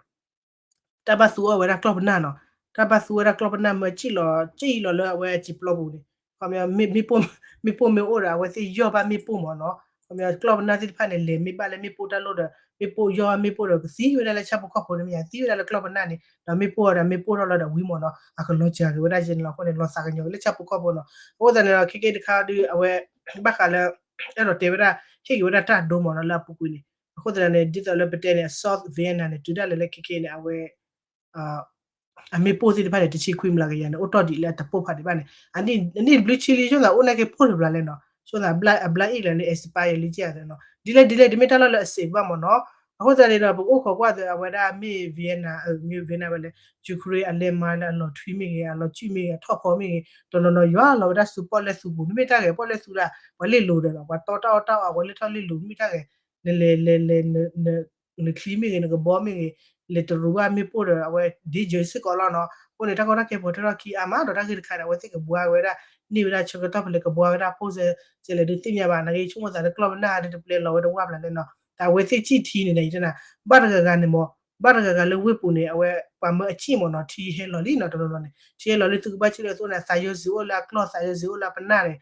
တၢ်ဘၣ်သူအီၤဝဲဒၣ်ကျီၢ်ပနၢ်နီၤ တၢ်ဘၣ်သူဝဲဒၣ်ကျီၢ်ပနၢ်မၢစံၣ်လီၤ စံၣ်လီၤလၢအဝဲစံာ်ပျီပူၤန့ၣ် ခီပညီ မ့ၣ်ပိၢ်မ့ၢ်အိၣ်ဒီး အဝဲသ့ၣ်ယီၢ်ဘၣ်မ့ၣ်ပိၢ်မ့ၢ်နီၤ ခီပညီ ကျီၢ်ပနၢ်သ့ၣ်တဖၣ်န့ၣ် လဲၤမ့ၢ်ဘၣ်လၢမ့ၣ်ပိၢ်တၢ်လိၣ်ဒီး မ့ၣ်ပိၢ်ယီၢ်ဘၣ်မ့ၣ်ပိၢ်ဒီး ကသံဝဲဒၣ်လၢဆၣ်ဖိကီၢ်ဖိန့ၣ်မ့ၢ်ဧါ သံဝဲဒၣ်လၢကျီၢ်ပနၢ်န့ၣ် ဒီးမ့ၣ်ပိၢ်အီၤဒီး မ့ၣ်ပိၢ်ထီၣ်လီၤဒီးဝံၤမ့ၢ်နီၤ အကလီၤစှၤက့ၤဝဲဒၣ်ကဲန့ၣ်လီၤ အဃိန့ၣ် လီၤသးကညီၤက့ၤလၢဆၣ်ဖိကီၢ်ဖိနီၤ အဃိသတးန့ၣ်ဒီး ခဲကဲတခါဒီး အဝဲ ဘၣ်ဃးလၢ အဲၣ်ဒိးတဲဝဲဒၣ် ဟ့ၣ်က့ၤဝဲဒၣ်တၢ်ဒိမ့ၢ်နီၤ လၢအပူၤကွံာ်န့ၣ် အဃိသတးန့ၣ် ဒ်သိးလၢပတဲန့ၣ် South Vietnam န့ၣ် တုၤဒၣ်လဲာ်လၢခဲကဲန့ၣ် အဝဲ အမ့ၣ်ပိၢ်သ့ၣ်တဖၣ်န့ၣ် တဆံခွံမျးကယၤန့ၣ် အိၣ်တီၢ်ဒံးလၢအတပိၢ်ဖးဒံးဘၣ်န့ၣ် အနံၣ်တဘျုးဆံလံ ဆိသးအိၣ်နာ်က့ၤပိၢ်တဘျီလဲၣ်နီၤ ဆိသးအဘျါအ့ၣ်လၢန့ၣ် expire လံကဲသးနီၤ ဒ်လဲၣ်ဒ်လဲၣ် တမ့ၢ်တၢ်လီၢ်လၢအစံးဘၣ်မ့ၢ်နီၤ အဃိသတးန့ၣ်ဒီး ပကအိၣ်ခိးကွၢ်သးအဝဲဒၣ်မ့ၢ် Vienna မ့ၢ် Vienna ဝဲလဲၣ် Ukraine အလဲၤမၤလၢအလီၤထွံမ့ၢ်ဂ့ၤ အလီၤစုမ့ၢ်ဂ့ၤ အထီၣ်ဖီမ့ၢ်ဂ့ၤ တနီၤနီၤယွၤလီၤဝဲဒၣ်ဆူပီၣ်လဲၣ်သူပူၤ နမ့ၢ်တၢ်ဂဲၤပီၣ်လဲၣ်သူဒၣ် ပှၤလ့ၣ်လိၤဒီး ပှၤတီတၢ်အီၣ်တၢ်အီ အဝဲလၢထီၣ်လ့ၣ်လိၤ နမ့ၢ်တၢ်ဂဲၤ နလဲၤလဲၤလဲၤ နချံမ့ၢ်ဂ့ၤ နကဘီမ့ၢ်ဂ့ၤ လဲၤတရူးဘၣ်မ့ၣ်ပိၢ်ဒီး အဝဲ danger စ့ၢ်ကီးလီၤနီၤ အဃိန့ၣ် တၢ်ကီတၢ်ခဲပှဲၤထီၣ်ထီၣ်ခံအါမးဒီး တၢ်ဂ့ၢ်တခါန့ၣ် အဝဲသ့ၣ်ကဘှါက့ၤဝဲဒၣ် န့ၢ်ဝဲဒၣ်ဆၢကတီၢ်ဖဲလဲၣ် ကဘှါဝဲဒၣ်ဖိစဲး စဲးလဲၤဒုးသ့ၣ်ညါဘၣ် နာ်က့ဆိကမိၣ်သးလၢကျီၢ်ပနၢ်ဟါန့ၣ် တပျဲလီၤဝဲတဝၢ်ဖျါလဲၣ်နီၤ တၢ်အဝဲသ့ၣ်စံၣ်ထံန့ၣ် ယတဲနၤ ဘၣ်တဂၤဂၤန့ၣ်မ့ၢ် ဘၣ်တဂၤဂၤလၢဝ့ၢ်ပူၤန့ၣ် အဝဲပှၤမၢအစံၣ်မ့ၢ်နီၤ ထံဟဲလီၤလံနီၤ တနီၤနီၤန့ၣ် ထံဟဲလီၤလံ သုကဘၣ်စံၣ်လၢသိးန့ၣ် သးယီၤစံးအိၣ်လၢအကျီၢ် သးယီၤစံးအိၣ်လၢအပနၢ်န့ၣ်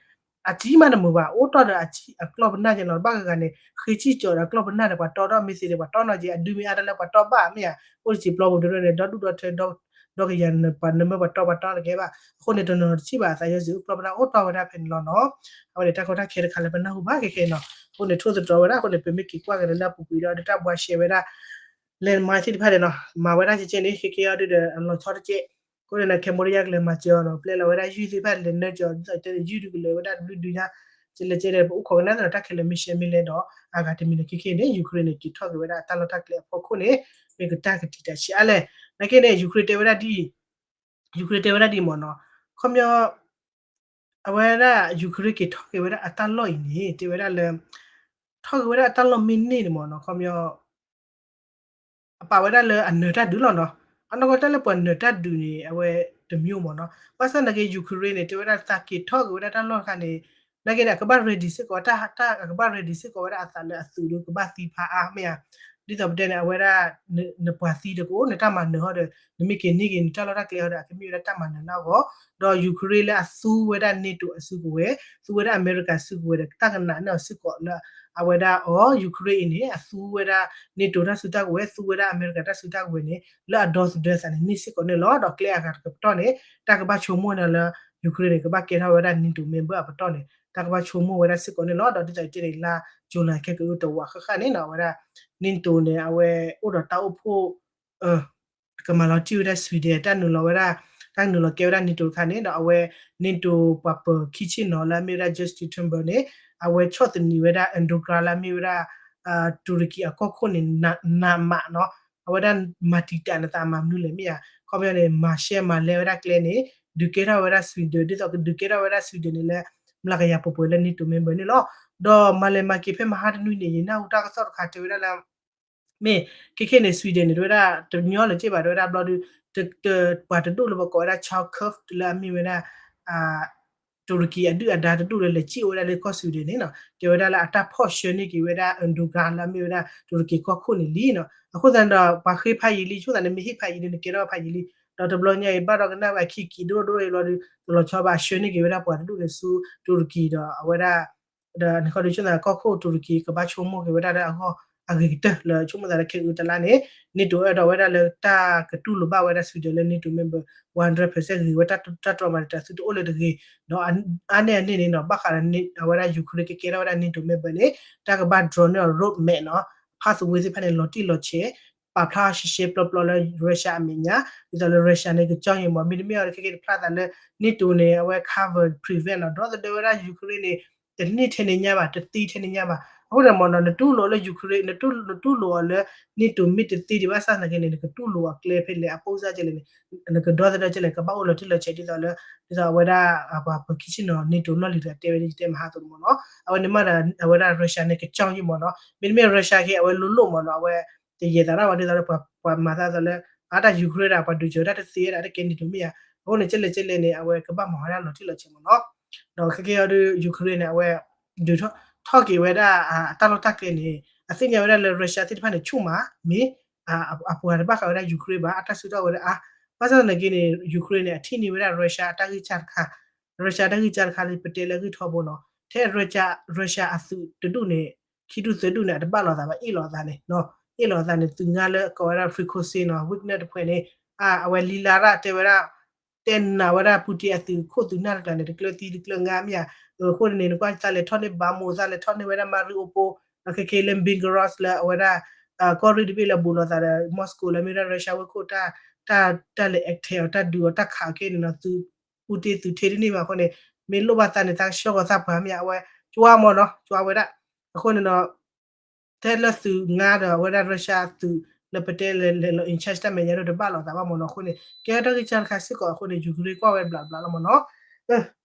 အစံၣ်မးတမုာ်ဘၣ် အိၣ်တီၢ်ဒီးအစံၣ်အကျီၢ်ပနၢ်ကဲနီၤ ဘၣ်ဂၤဂၤန့ၣ် ဃ့စံၣ်ကၠီၤဒီးအကျီၢ်ပနၢ်န့ၣ် ပှၤတီဒီးမ့ၢ်သ့ဒီး ပှၤတီနီၤက့ အဒုးမ့ၢ်အါတၢ်လၢပှၤတီဘၣ်မ့ၢ်ဧါ အိၣ်တစံးပျီပူၤတရၢန့ၣ် ဒီဒူၣ်ဒီထၢ ဒီကယၤ ပှၤနမၢပှၤတီပှၤတီတကဲဘၣ် အဃိန့ၣ် တနီၤတစံၣ်ဘၣ် သးယီၤစံးအိၣ်ကျီၢ်ပနၢ်အိၣ်တီၢ်ဝဲဒၣ်ဖဲန့ၣ်လီၤနီၤ အဝဲန့ၣ် တၢ်ကီတၢ်ခဲတခါလၢပနၢ်ဟူဘၣ်ခဲခဲနီၤ အဃိန့ၣ် ထိၣ်သတြီၤဝဲဒၣ် အဃိန့ၣ် ပမ့ၢ်က့ၤကွၢ်က့ၤလၢလၢအပူၤကွံာ်ဒီး တၢ်ဘှါရှဲဝဲဒၣ် landmine သ့ၣ်တဖၣ်န့ၣ်နီၤ မၤဝဲဒၣ်ကဲကဲန့ၣ် ခဲခဲအံၤဒုးဒီး အလီၤဆီတကဲ အဃိန့ၣ် Cambodia ကလဲၤမၤစၢၤအီၤနီၤ ပျဲလီၤဝဲဒၣ်ယုၢ်သ့ၣ်တဖၣ်လဲၤနၢကၠီၤ ဒ်သိးတဲန့ၣ် ယုၢ်ဒုးကလဲၤဝဲဒၣ်တဘျုးဒုညါ ကဲလဲၣ်ကဲလဲၣ် ပအိၣ်ခိးကနၣ်သ့ၣ်နီၤ တၢ်ခဲလၢာ်မ့ၢ်ရှဲမ့ၢ်လဲၣ်ဒီး အဂၤတမံၤန့ၣ် ခဲခဲန့ၣ် Ukraine န့ၣ် က့ၤထီၣ်က့ၤဝဲဒၣ်အတၢ်လီၢ်တၢ်ကျဲအဖီခိၣ်န့ၣ် မ့ၢ်ကတၢ်ကတံာ်တၢ်ဆံးအါလဲၣ် နာ်က့န့ၣ် Ukraine တဲဝဲဒၣ်ဒ် Ukraine တဲဝဲဒၣ်ဒ်မ့ၢ်နီၤ ခီပညီ အဝဲဒၣ် Ukraine က့ၤထီၣ်က့ၤဝဲဒၣ်အတၢ်လီၢ်အံၤန့ၣ် တဲဝဲဒၣ်လၢ ထီၣ်က့ၤဝဲဒၣ်အတၢ်လီၢ်မ့ၢ်န့ၢ်န့ၣ်မ့ၢ်နီၤ ခီပညီ အပာ်ဝဲဒၣ်လၢအနၢၤတၢ်ဒုးလီၤနီၤ အနီၢ်ကီၢ်တၢ်လၢပှၤနၢၤတၢ်ဒုးန့ၣ် အဝဲတမျိုးမ့ၢ်နီၤ ဘၣ်ဆၣ်သနာ်က့ Ukraine န့ၣ် တဲဝဲဒၣ်သးက့ၤထီၣ်က့ၤဝဲဒၣ်တၢ်လီၢ်တခါန့ၣ် နာ်က့န့ၣ် အကဘၣ် ready စ့ၢ်ကီး တၢ် တၢ် အကဘၣ် ready စ့ၢ်ကီးဝဲဒၣ်အသးလၢအသုးဒီးကဘၣ်သံဖးအါမ့ၢ်ဧါ ဒ်သိးပတဲန့ၣ် အဝဲဒၣ် နပှၤသံဒီးကအိၣ် နတၢ်မၤနၢၤဟီဒီး နမ့ၢ်က့ၤန့ၢ်က့ၤနတၢ်လီၢ်တၢ်ကျဲဟီဒီး အကမ့ၢ်ဝဲဒၣ်တၢ်မၤနၢၤလၢအဂီၢ် ဒီး Ukraine လၢအသူဝဲဒၣ် NATO အစုကဝဲၤ သူဝဲဒၣ် အမဲရကၤစုကဝဲၤဒီး တၢ်ကနၣ်န့ၢ်အီၤစ့ၢ်ကီးလၢ အဝဲဒၣ်အီၤ Ukraine အံၤန့ၣ် အသူဝဲဒၣ် NATO တၢ်စုတၢ်ကဝဲၤ သူဝဲဒၣ်အမဲရကၤတၢ်စုတၢ်ကဝဲၤန့ၣ် လၢအဒီသဒၢသးန့ၣ် န့ၢ်စ့ၢ်ကီးန့ၣ်လီၤ. ဒီးကျဲအဂၤတကပတီၢ်န့ၣ် တၢ်ကဘၣ်ဆိကမိၣ်န့ၣ်လၢ Ukraine န့ၣ် ကဘၣ်ကဲထီၣ်ဝဲဒၣ် NATO member အပတီၢ်န့ၣ် တၢ်ကဘၣ်ဆိကမိၣ်ဝဲဒၣ်စ့ၢ်ကီးန့ၣ်လီၤ. ဒီးဒ်သိးယတဲန့ၣ် လါ July ခဲကအုတဝးဃၣ်ဃၣ်န့ၣ်နီၤ အဝဲဒၣ် NATO န့ၣ် အဝဲအိၣ်ဒီးတၢ်အိၣ်ဖှိၣ် ကမၤလီၤတံၢ်ဝဲဒၣ် Sweden တၢ်နုာ်လီၤဝဲဒၣ် တၢ်နုာ်လီၤကဲဝဲဒၣ် NATO တခါန့ၣ်ဒီး အဝဲ NATO ပှၤပၢၤခံဆ့ၣ်နီၤလၢအမ့ၢ်ဝဲဒၣ် Jens Stoltenberg န့ၣ် အဝဲဆီၣ်သနံးဝဲဒၣ် Erdogan လၢအမ့ၢ်ဝဲဒၣ် တူရကံအကီၢ်ခိၣ်န့ၣ် နးမးနီၤ အဝဲဒၣ်မၤတံာ်တာ်နသးမၤမနုၤလဲၣ်မ့ၢ်ဧါ ခီပညီန့ၣ် မၤရှဲမၤလဲဝဲဒၣ်ကျဲန့ၣ် ဒုးကဲထီၣ်ဝဲဒၣ် Sweden ဒ်သိးကဒုးကဲထီၣ်ဝဲဒၣ် Sweden န့ၣ်လၢ မျးကယၤပှဲၤပှဲၤလၢ NATO member န့ၣ်လီၤ. ဒီးမၤလဲၤမၤက့ၤဖဲမဟါတနွံန့ၣ် ယနၢ်ဟူတၢ်ကစီၣ်တခါတဲဝဲဒၣ်လၢ မ့ၢ် ခဲခဲန့ၣ် Sweden န့ၣ် တဲဝဲဒၣ် တညီလၢၤစ့ၢ်ဘၣ် တဲဝဲဒၣ်ဘျီဒု ပှၤတဒူၣ်လၢပကိးဝဲဒၣ် Charles Kurz လၢအမ့ၢ်ဝဲဒၣ် တူရကံအဒုၣ်အဒါတဒူၣ်လၢလဲၤစံၣ်အိၣ်ဝဲဒၣ်လၢကီၢ် Sweden န့ၣ်နီၤ တဲဝဲဒၣ်လၢအတၢ်ဖီၣ်ဆှၢန့ၢ်က့ၤဝဲဒၣ် Erdogan လၢအမ့ၢ်ဝဲဒၣ် တူရကံကီၢ်ခိၣ်န့ၣ်လံနီၤ အဃိသတးဒီး ပှၤဃ့ဖးယံာ်လံ ဆိသးန့ၣ်မ့ၢ်ဟ့ၣ်ဖးယံာ်လံ နကဲထီၣ်ဖးယံာ်လံ ဒီးတဘျီညါအံၤ ဘၣ်ဒီးကနၣ်ဝဲအခံကံာ်ဒိၣ်ဒိၣ်အံၤဘျီဒု တလီၤဆီဘၣ် ဆှၢန့ၢ်က့ၤဝဲဒၣ်ပှၤတဒူၣ်န့ၣ်ဆူ တူရကံဒီးအဝဲဒၣ် ဒီးန့ၣ်ခီဒု ဆိသးကီၢ်ခိၣ်တူရကံ ကဘၣ်ဆိကမိၣ်က့ၤဝဲဒၣ်လၢအဂီၢ် အဂ့ၤကတၢၢ်လၢဆိကမိၣ်သးလၢခဲကအုတလါန့ၣ် NATO အဲၣ်ဒိးဝဲဒၣ်လၢတၢ်ကတူၢ်လိာ်ဘၣ်ဝဲဒၣ် Sweden လၢ NATO member one hundred percent ဂ့ၤဝဲတၢ်တြီမၤတံာ်တာ်သုတအိၣ်လၢတဂ့ၤ ဒီးအါန့ၢ်အန့ၣ်န့ၣ်နီၤ ဘၣ်ဃးဒီး အဝဲဒၣ် Ukraine ကကဲထီၣ်ဝဲဒၣ် NATO member န့ၣ် တၢ်ကဘၣ် draw န့ၢ်အီၤ roadmap နီၤ ဖါသဝ့သ့ၣ်တဖၣ်န့ၣ် လီၤတံၢ်လီၤဆဲး ပာ်ဖျါအီၤရှဲရှဲပျီပျီလၢ Russia အမဲာ်ညါ ဒ်သိးလၢ Russia န့ၣ် ကကၠီၣ်ယံၤမး မ့တမ့ၢ်အီၤခဲကဲတဖျါသးလၢ NATO န့ၣ် အဝဲ cover prevent နီၤ ဒီသဒၢဝဲဒၣ် Ukraine န့ၣ် တန့ၢ်ထဲန့ၣ်ညါဘၣ် တသံထဲန့ၣ်ညါဘၣ် အဃိန့ၣ်မ့ၢ်နီၤ နတူၢ်လိာ်လၢ Ukraine နတူၢ် နတူၢ်လိာ်အီၤလၢ NATO မ့ၢ်တသံဒံးဘၣ်ဆၣ်သနာ်က့န့ၣ် နကတူၢ်လိာ်အကျဲဖဲလဲၣ် အပိၢ်စၢ်ကဲလဲၣ်န့ၣ် နကဒီသဒၢကဲလဲၣ် ကဘၣ်အိၣ်လီၤတံၢ်လီၤဆဲးဒ်သိးလၢ ဒ်သိးအဝဲဒၣ် ပှၤပၢၤခံဆ့ၣ်နီၤ NATO လီၢ်လံၤတဂၤတဲဝဲဒ် ယတဲမဟါအသိးန့ၣ်မ့ၢ်နီၤ အဝဲန့ၣ်မ့ၢ်ဒီး အဝဲဒၣ် Russia န့ၣ် ကကၠီၣ်ယံၤမ့ၢ်နီၤ မ့တမ့ၢ် Russia ခဲအံၤ အဝဲလိၤလိၤမ့ၢ်နီၤ အဝဲ တယဲၢ်သးဒၣ်ဝဲဒ်သိးလၢ ပှၤမၤသးသိးလၢ အတၢ် Ukraine ဒၣ် ပှၤဒုးစၢၤတၢ်တသ့ဒၣ်တကဲ NATO မ့ၢ်ဧါ အဃိန့ၣ် ကဲလဲၣ်ကဲလဲၣ်န့ၣ် အဝဲကဘၣ်မၤဝဲဒၣ်လီၤတံၢ်လီၤဆဲးမ့ၢ်နီၤ ဒီးခဲကဲအံၤဒီး Ukraine န့ၣ် အဝဲ ဒုးထီၣ်က့ၤဝဲဒၣ် အတၢ်လီၢ်တၢ်ကျဲန့ၣ် အသ့ၣ်ညါဝဲဒၣ်လၢ Russia သ့ၣ်တဖၣ်န့ၣ် ဆူၣ်မး မ့ၢ် အပှၤတဘၣ်ဃးဝဲဒၣ် Ukraine ဘၣ် အတၢ်စုတၢ်ဝဲၤလၢအါ ဘၣ်ဆၣ်သနာ်က့န့ၣ် Ukraine န့ၣ် အထံၣ်န့ၢ်ဝဲဒၣ် Russia အတၢ်ဂံၢ်စၢ်တခါ Russia တၢ်ဂံၢ်စၢ်တခါလၢပတဲလၢအဂံၢ်ထီဘိနီၤ ထဲ Russia Russia အသုးတဒူၣ်န့ၣ် ခံဒူၣ်သၢဒူၣ်န့ၣ် အတဘၣ်လိာ်သးဘၣ် အ့ၣ်လိာ်သးန့ၣ် အ့ၣ်လိာ်သးန့ၣ် သုးငါလၢကိးဝဲဒၣ် Prigozhin နီၤ Wagner တဖုန့ၣ် အဝဲလံလါရၣ်တဲဝဲဒၣ် တဲနၤဝဲဒၣ် Putin အသုးခိၣ်သုးနၢ်တကျါန့ၣ် တကျၢၤသံတကျၢၤငါမ့ၢ်ဧါ အဃိန့ၣ် နကွၢ်သးလဲၤထီၣ်န့ၢ် Bakhmut သးလဲၤထီၣ်န့ၢ်ဝဲဒၣ် Mariupol ဒီးခဲခဲလၢ Belgorod လၢအဝဲဒၣ် ကီၢ်ရ့ၣ်တဘ့ၣ်လၢအဘူးလိာ်သးဒီး Moscow လၢမ့ၢ်ဝဲဒၣ် Russia ဝဲခိၣ်တၢ် တၢ်လဲၤ attack အီၤ တၢ်ဒုးအီၤ တၢ်ခးအီၤက့န့ၣ်နီၤ သုး Putin သုးထ့တန့ၢ်ဘၣ်အဃိန့ၣ် မ့ၢ်လိၣ်ဘၣ်သးန့ၣ် သးကဆှၢဂီၤသးပှၢ်မ့ၢ်ဧါ အဝဲ ကၠွါမ့ၢ်နီၤ ကၠွါဝဲဒၣ်. အဃိန့ၣ်ဒီး ထဲလၢသုးငါဒီးအဝဲဒၣ် Russia သုးလၢပတဲလဲၤလဲၤလီၤ in charge တၢ်မဲာ်ညါဒိၣ်တဘၣ်လိာ်သးဘၣ်မ့ၢ်နီၤ. အဃိန့ၣ် ကဲထီၣ်တၢ်ဂံၢ်စၢ်တခါစ့ၢ်ကီးအဃိန့ၣ် Ukraine ကွၢ်ဝဲဘျးဘျးလီၤမ့ၢ်နီၤ.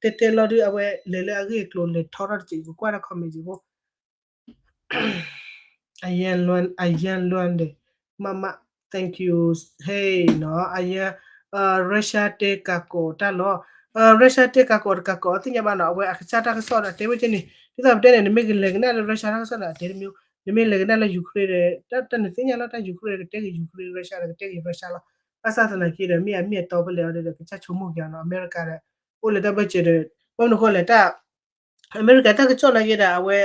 တဲတဲလီၤဒုး အဝဲလဲၤလၢအဂ့ၢ်အကျိၤလဲၤထီထီၣ်တစဲး ပကွၢ်တၢ် comment စ့ၢ်ဖိ အယၢၢ်လွၢ် အယၢၢ်လွၢ်န့ၣ် မမ thank you ဟဲနီၤ အယၢၢ် Russia တဲကးကိးတၢ်လီၤ. Russia တဲကးကိးတကးကိး သ့ၣ်ညါဘၣ်နီၤ အဝဲအကစၢ်တၢ်ကစီၣ်ဒီး တဲဝဲကဲန့ၣ် ဒ်သိးပတဲန့ၣ် နမ့ၢ်ကလဲၤကနၣ်လၢ Russia တၢ်ကစီၣ်ဒီး အတဲတမံၤ နမ့ၢ်လဲၤကနၣ်လၢ Ukraine ဒီး တၢ်နသ့ၣ်ညါလီၤ တၢ် Ukraine ကတဲက့ၤ Ukraine Russia ဒီးကတဲက့ၤ Russia လီၤ. ဘၣ်ဆၣ်သနာ်က့ဒီး မ့ၢ်အမ့ၢ်အတီပလဲၤအီၤဒီး ကစၢ်ဆိကမိၣ်က့ၤအီၤနီၤ အမဲရကၤဒီး အိၣ်လၢတၢ်ဘၢၣ်စၢၤဒီး ဘၣ်မနုၤဃိလဲၣ် တၢ် အမဲရကၤတၢ်ကစီၣ်နာ်က့ဒီး အဝဲ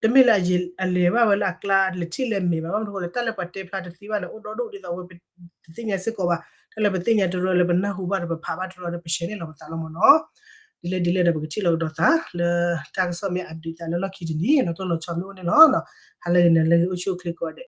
တမ့ၢ်လၢအလဲၤဘၣ်ဝဲလၢအကျါ လဲၤထံၣ်လဲၤမဲာ်ဘၣ် ဘၣ်မနုၤဃိလဲၣ် တၢ်လၢပှၤတဲဖျါတသ့ဘၣ်န့ၣ် အိၣ်ဒီဒူၣ်ဒ်သိးအဝဲ တသ့ၣ်ညါစ့ၢ်ကီးဘၣ် တၢ်လၢပသ့ၣ်ညါတရၢလၢပနၢ်ဟူဘၣ်ဒီးပဖးဘၣ်တရၢဒီးပရှဲန့ၣ်လီၤပသးလီၤမ့ၢ်နီၤ. ဒ်လဲၣ်ဒ်လဲၣ်ဒီး ပကထံၣ်လိာ်ကဒီးသးလၢ တၢ်ကစီၣ်မ့ၢ်အဒုးသးလၢလီၢ်ခံတနံၤ လီၤတိၢ်လီၤဆီမ့ၢ်အိၣ်န့ၣ်လီၤ. ဟါလၢဂ့ၤန့ၣ် လၢဂ့ၤအိၣ်ဆူၣ်အိၣ်ချ့ကိးဂၤဒဲး.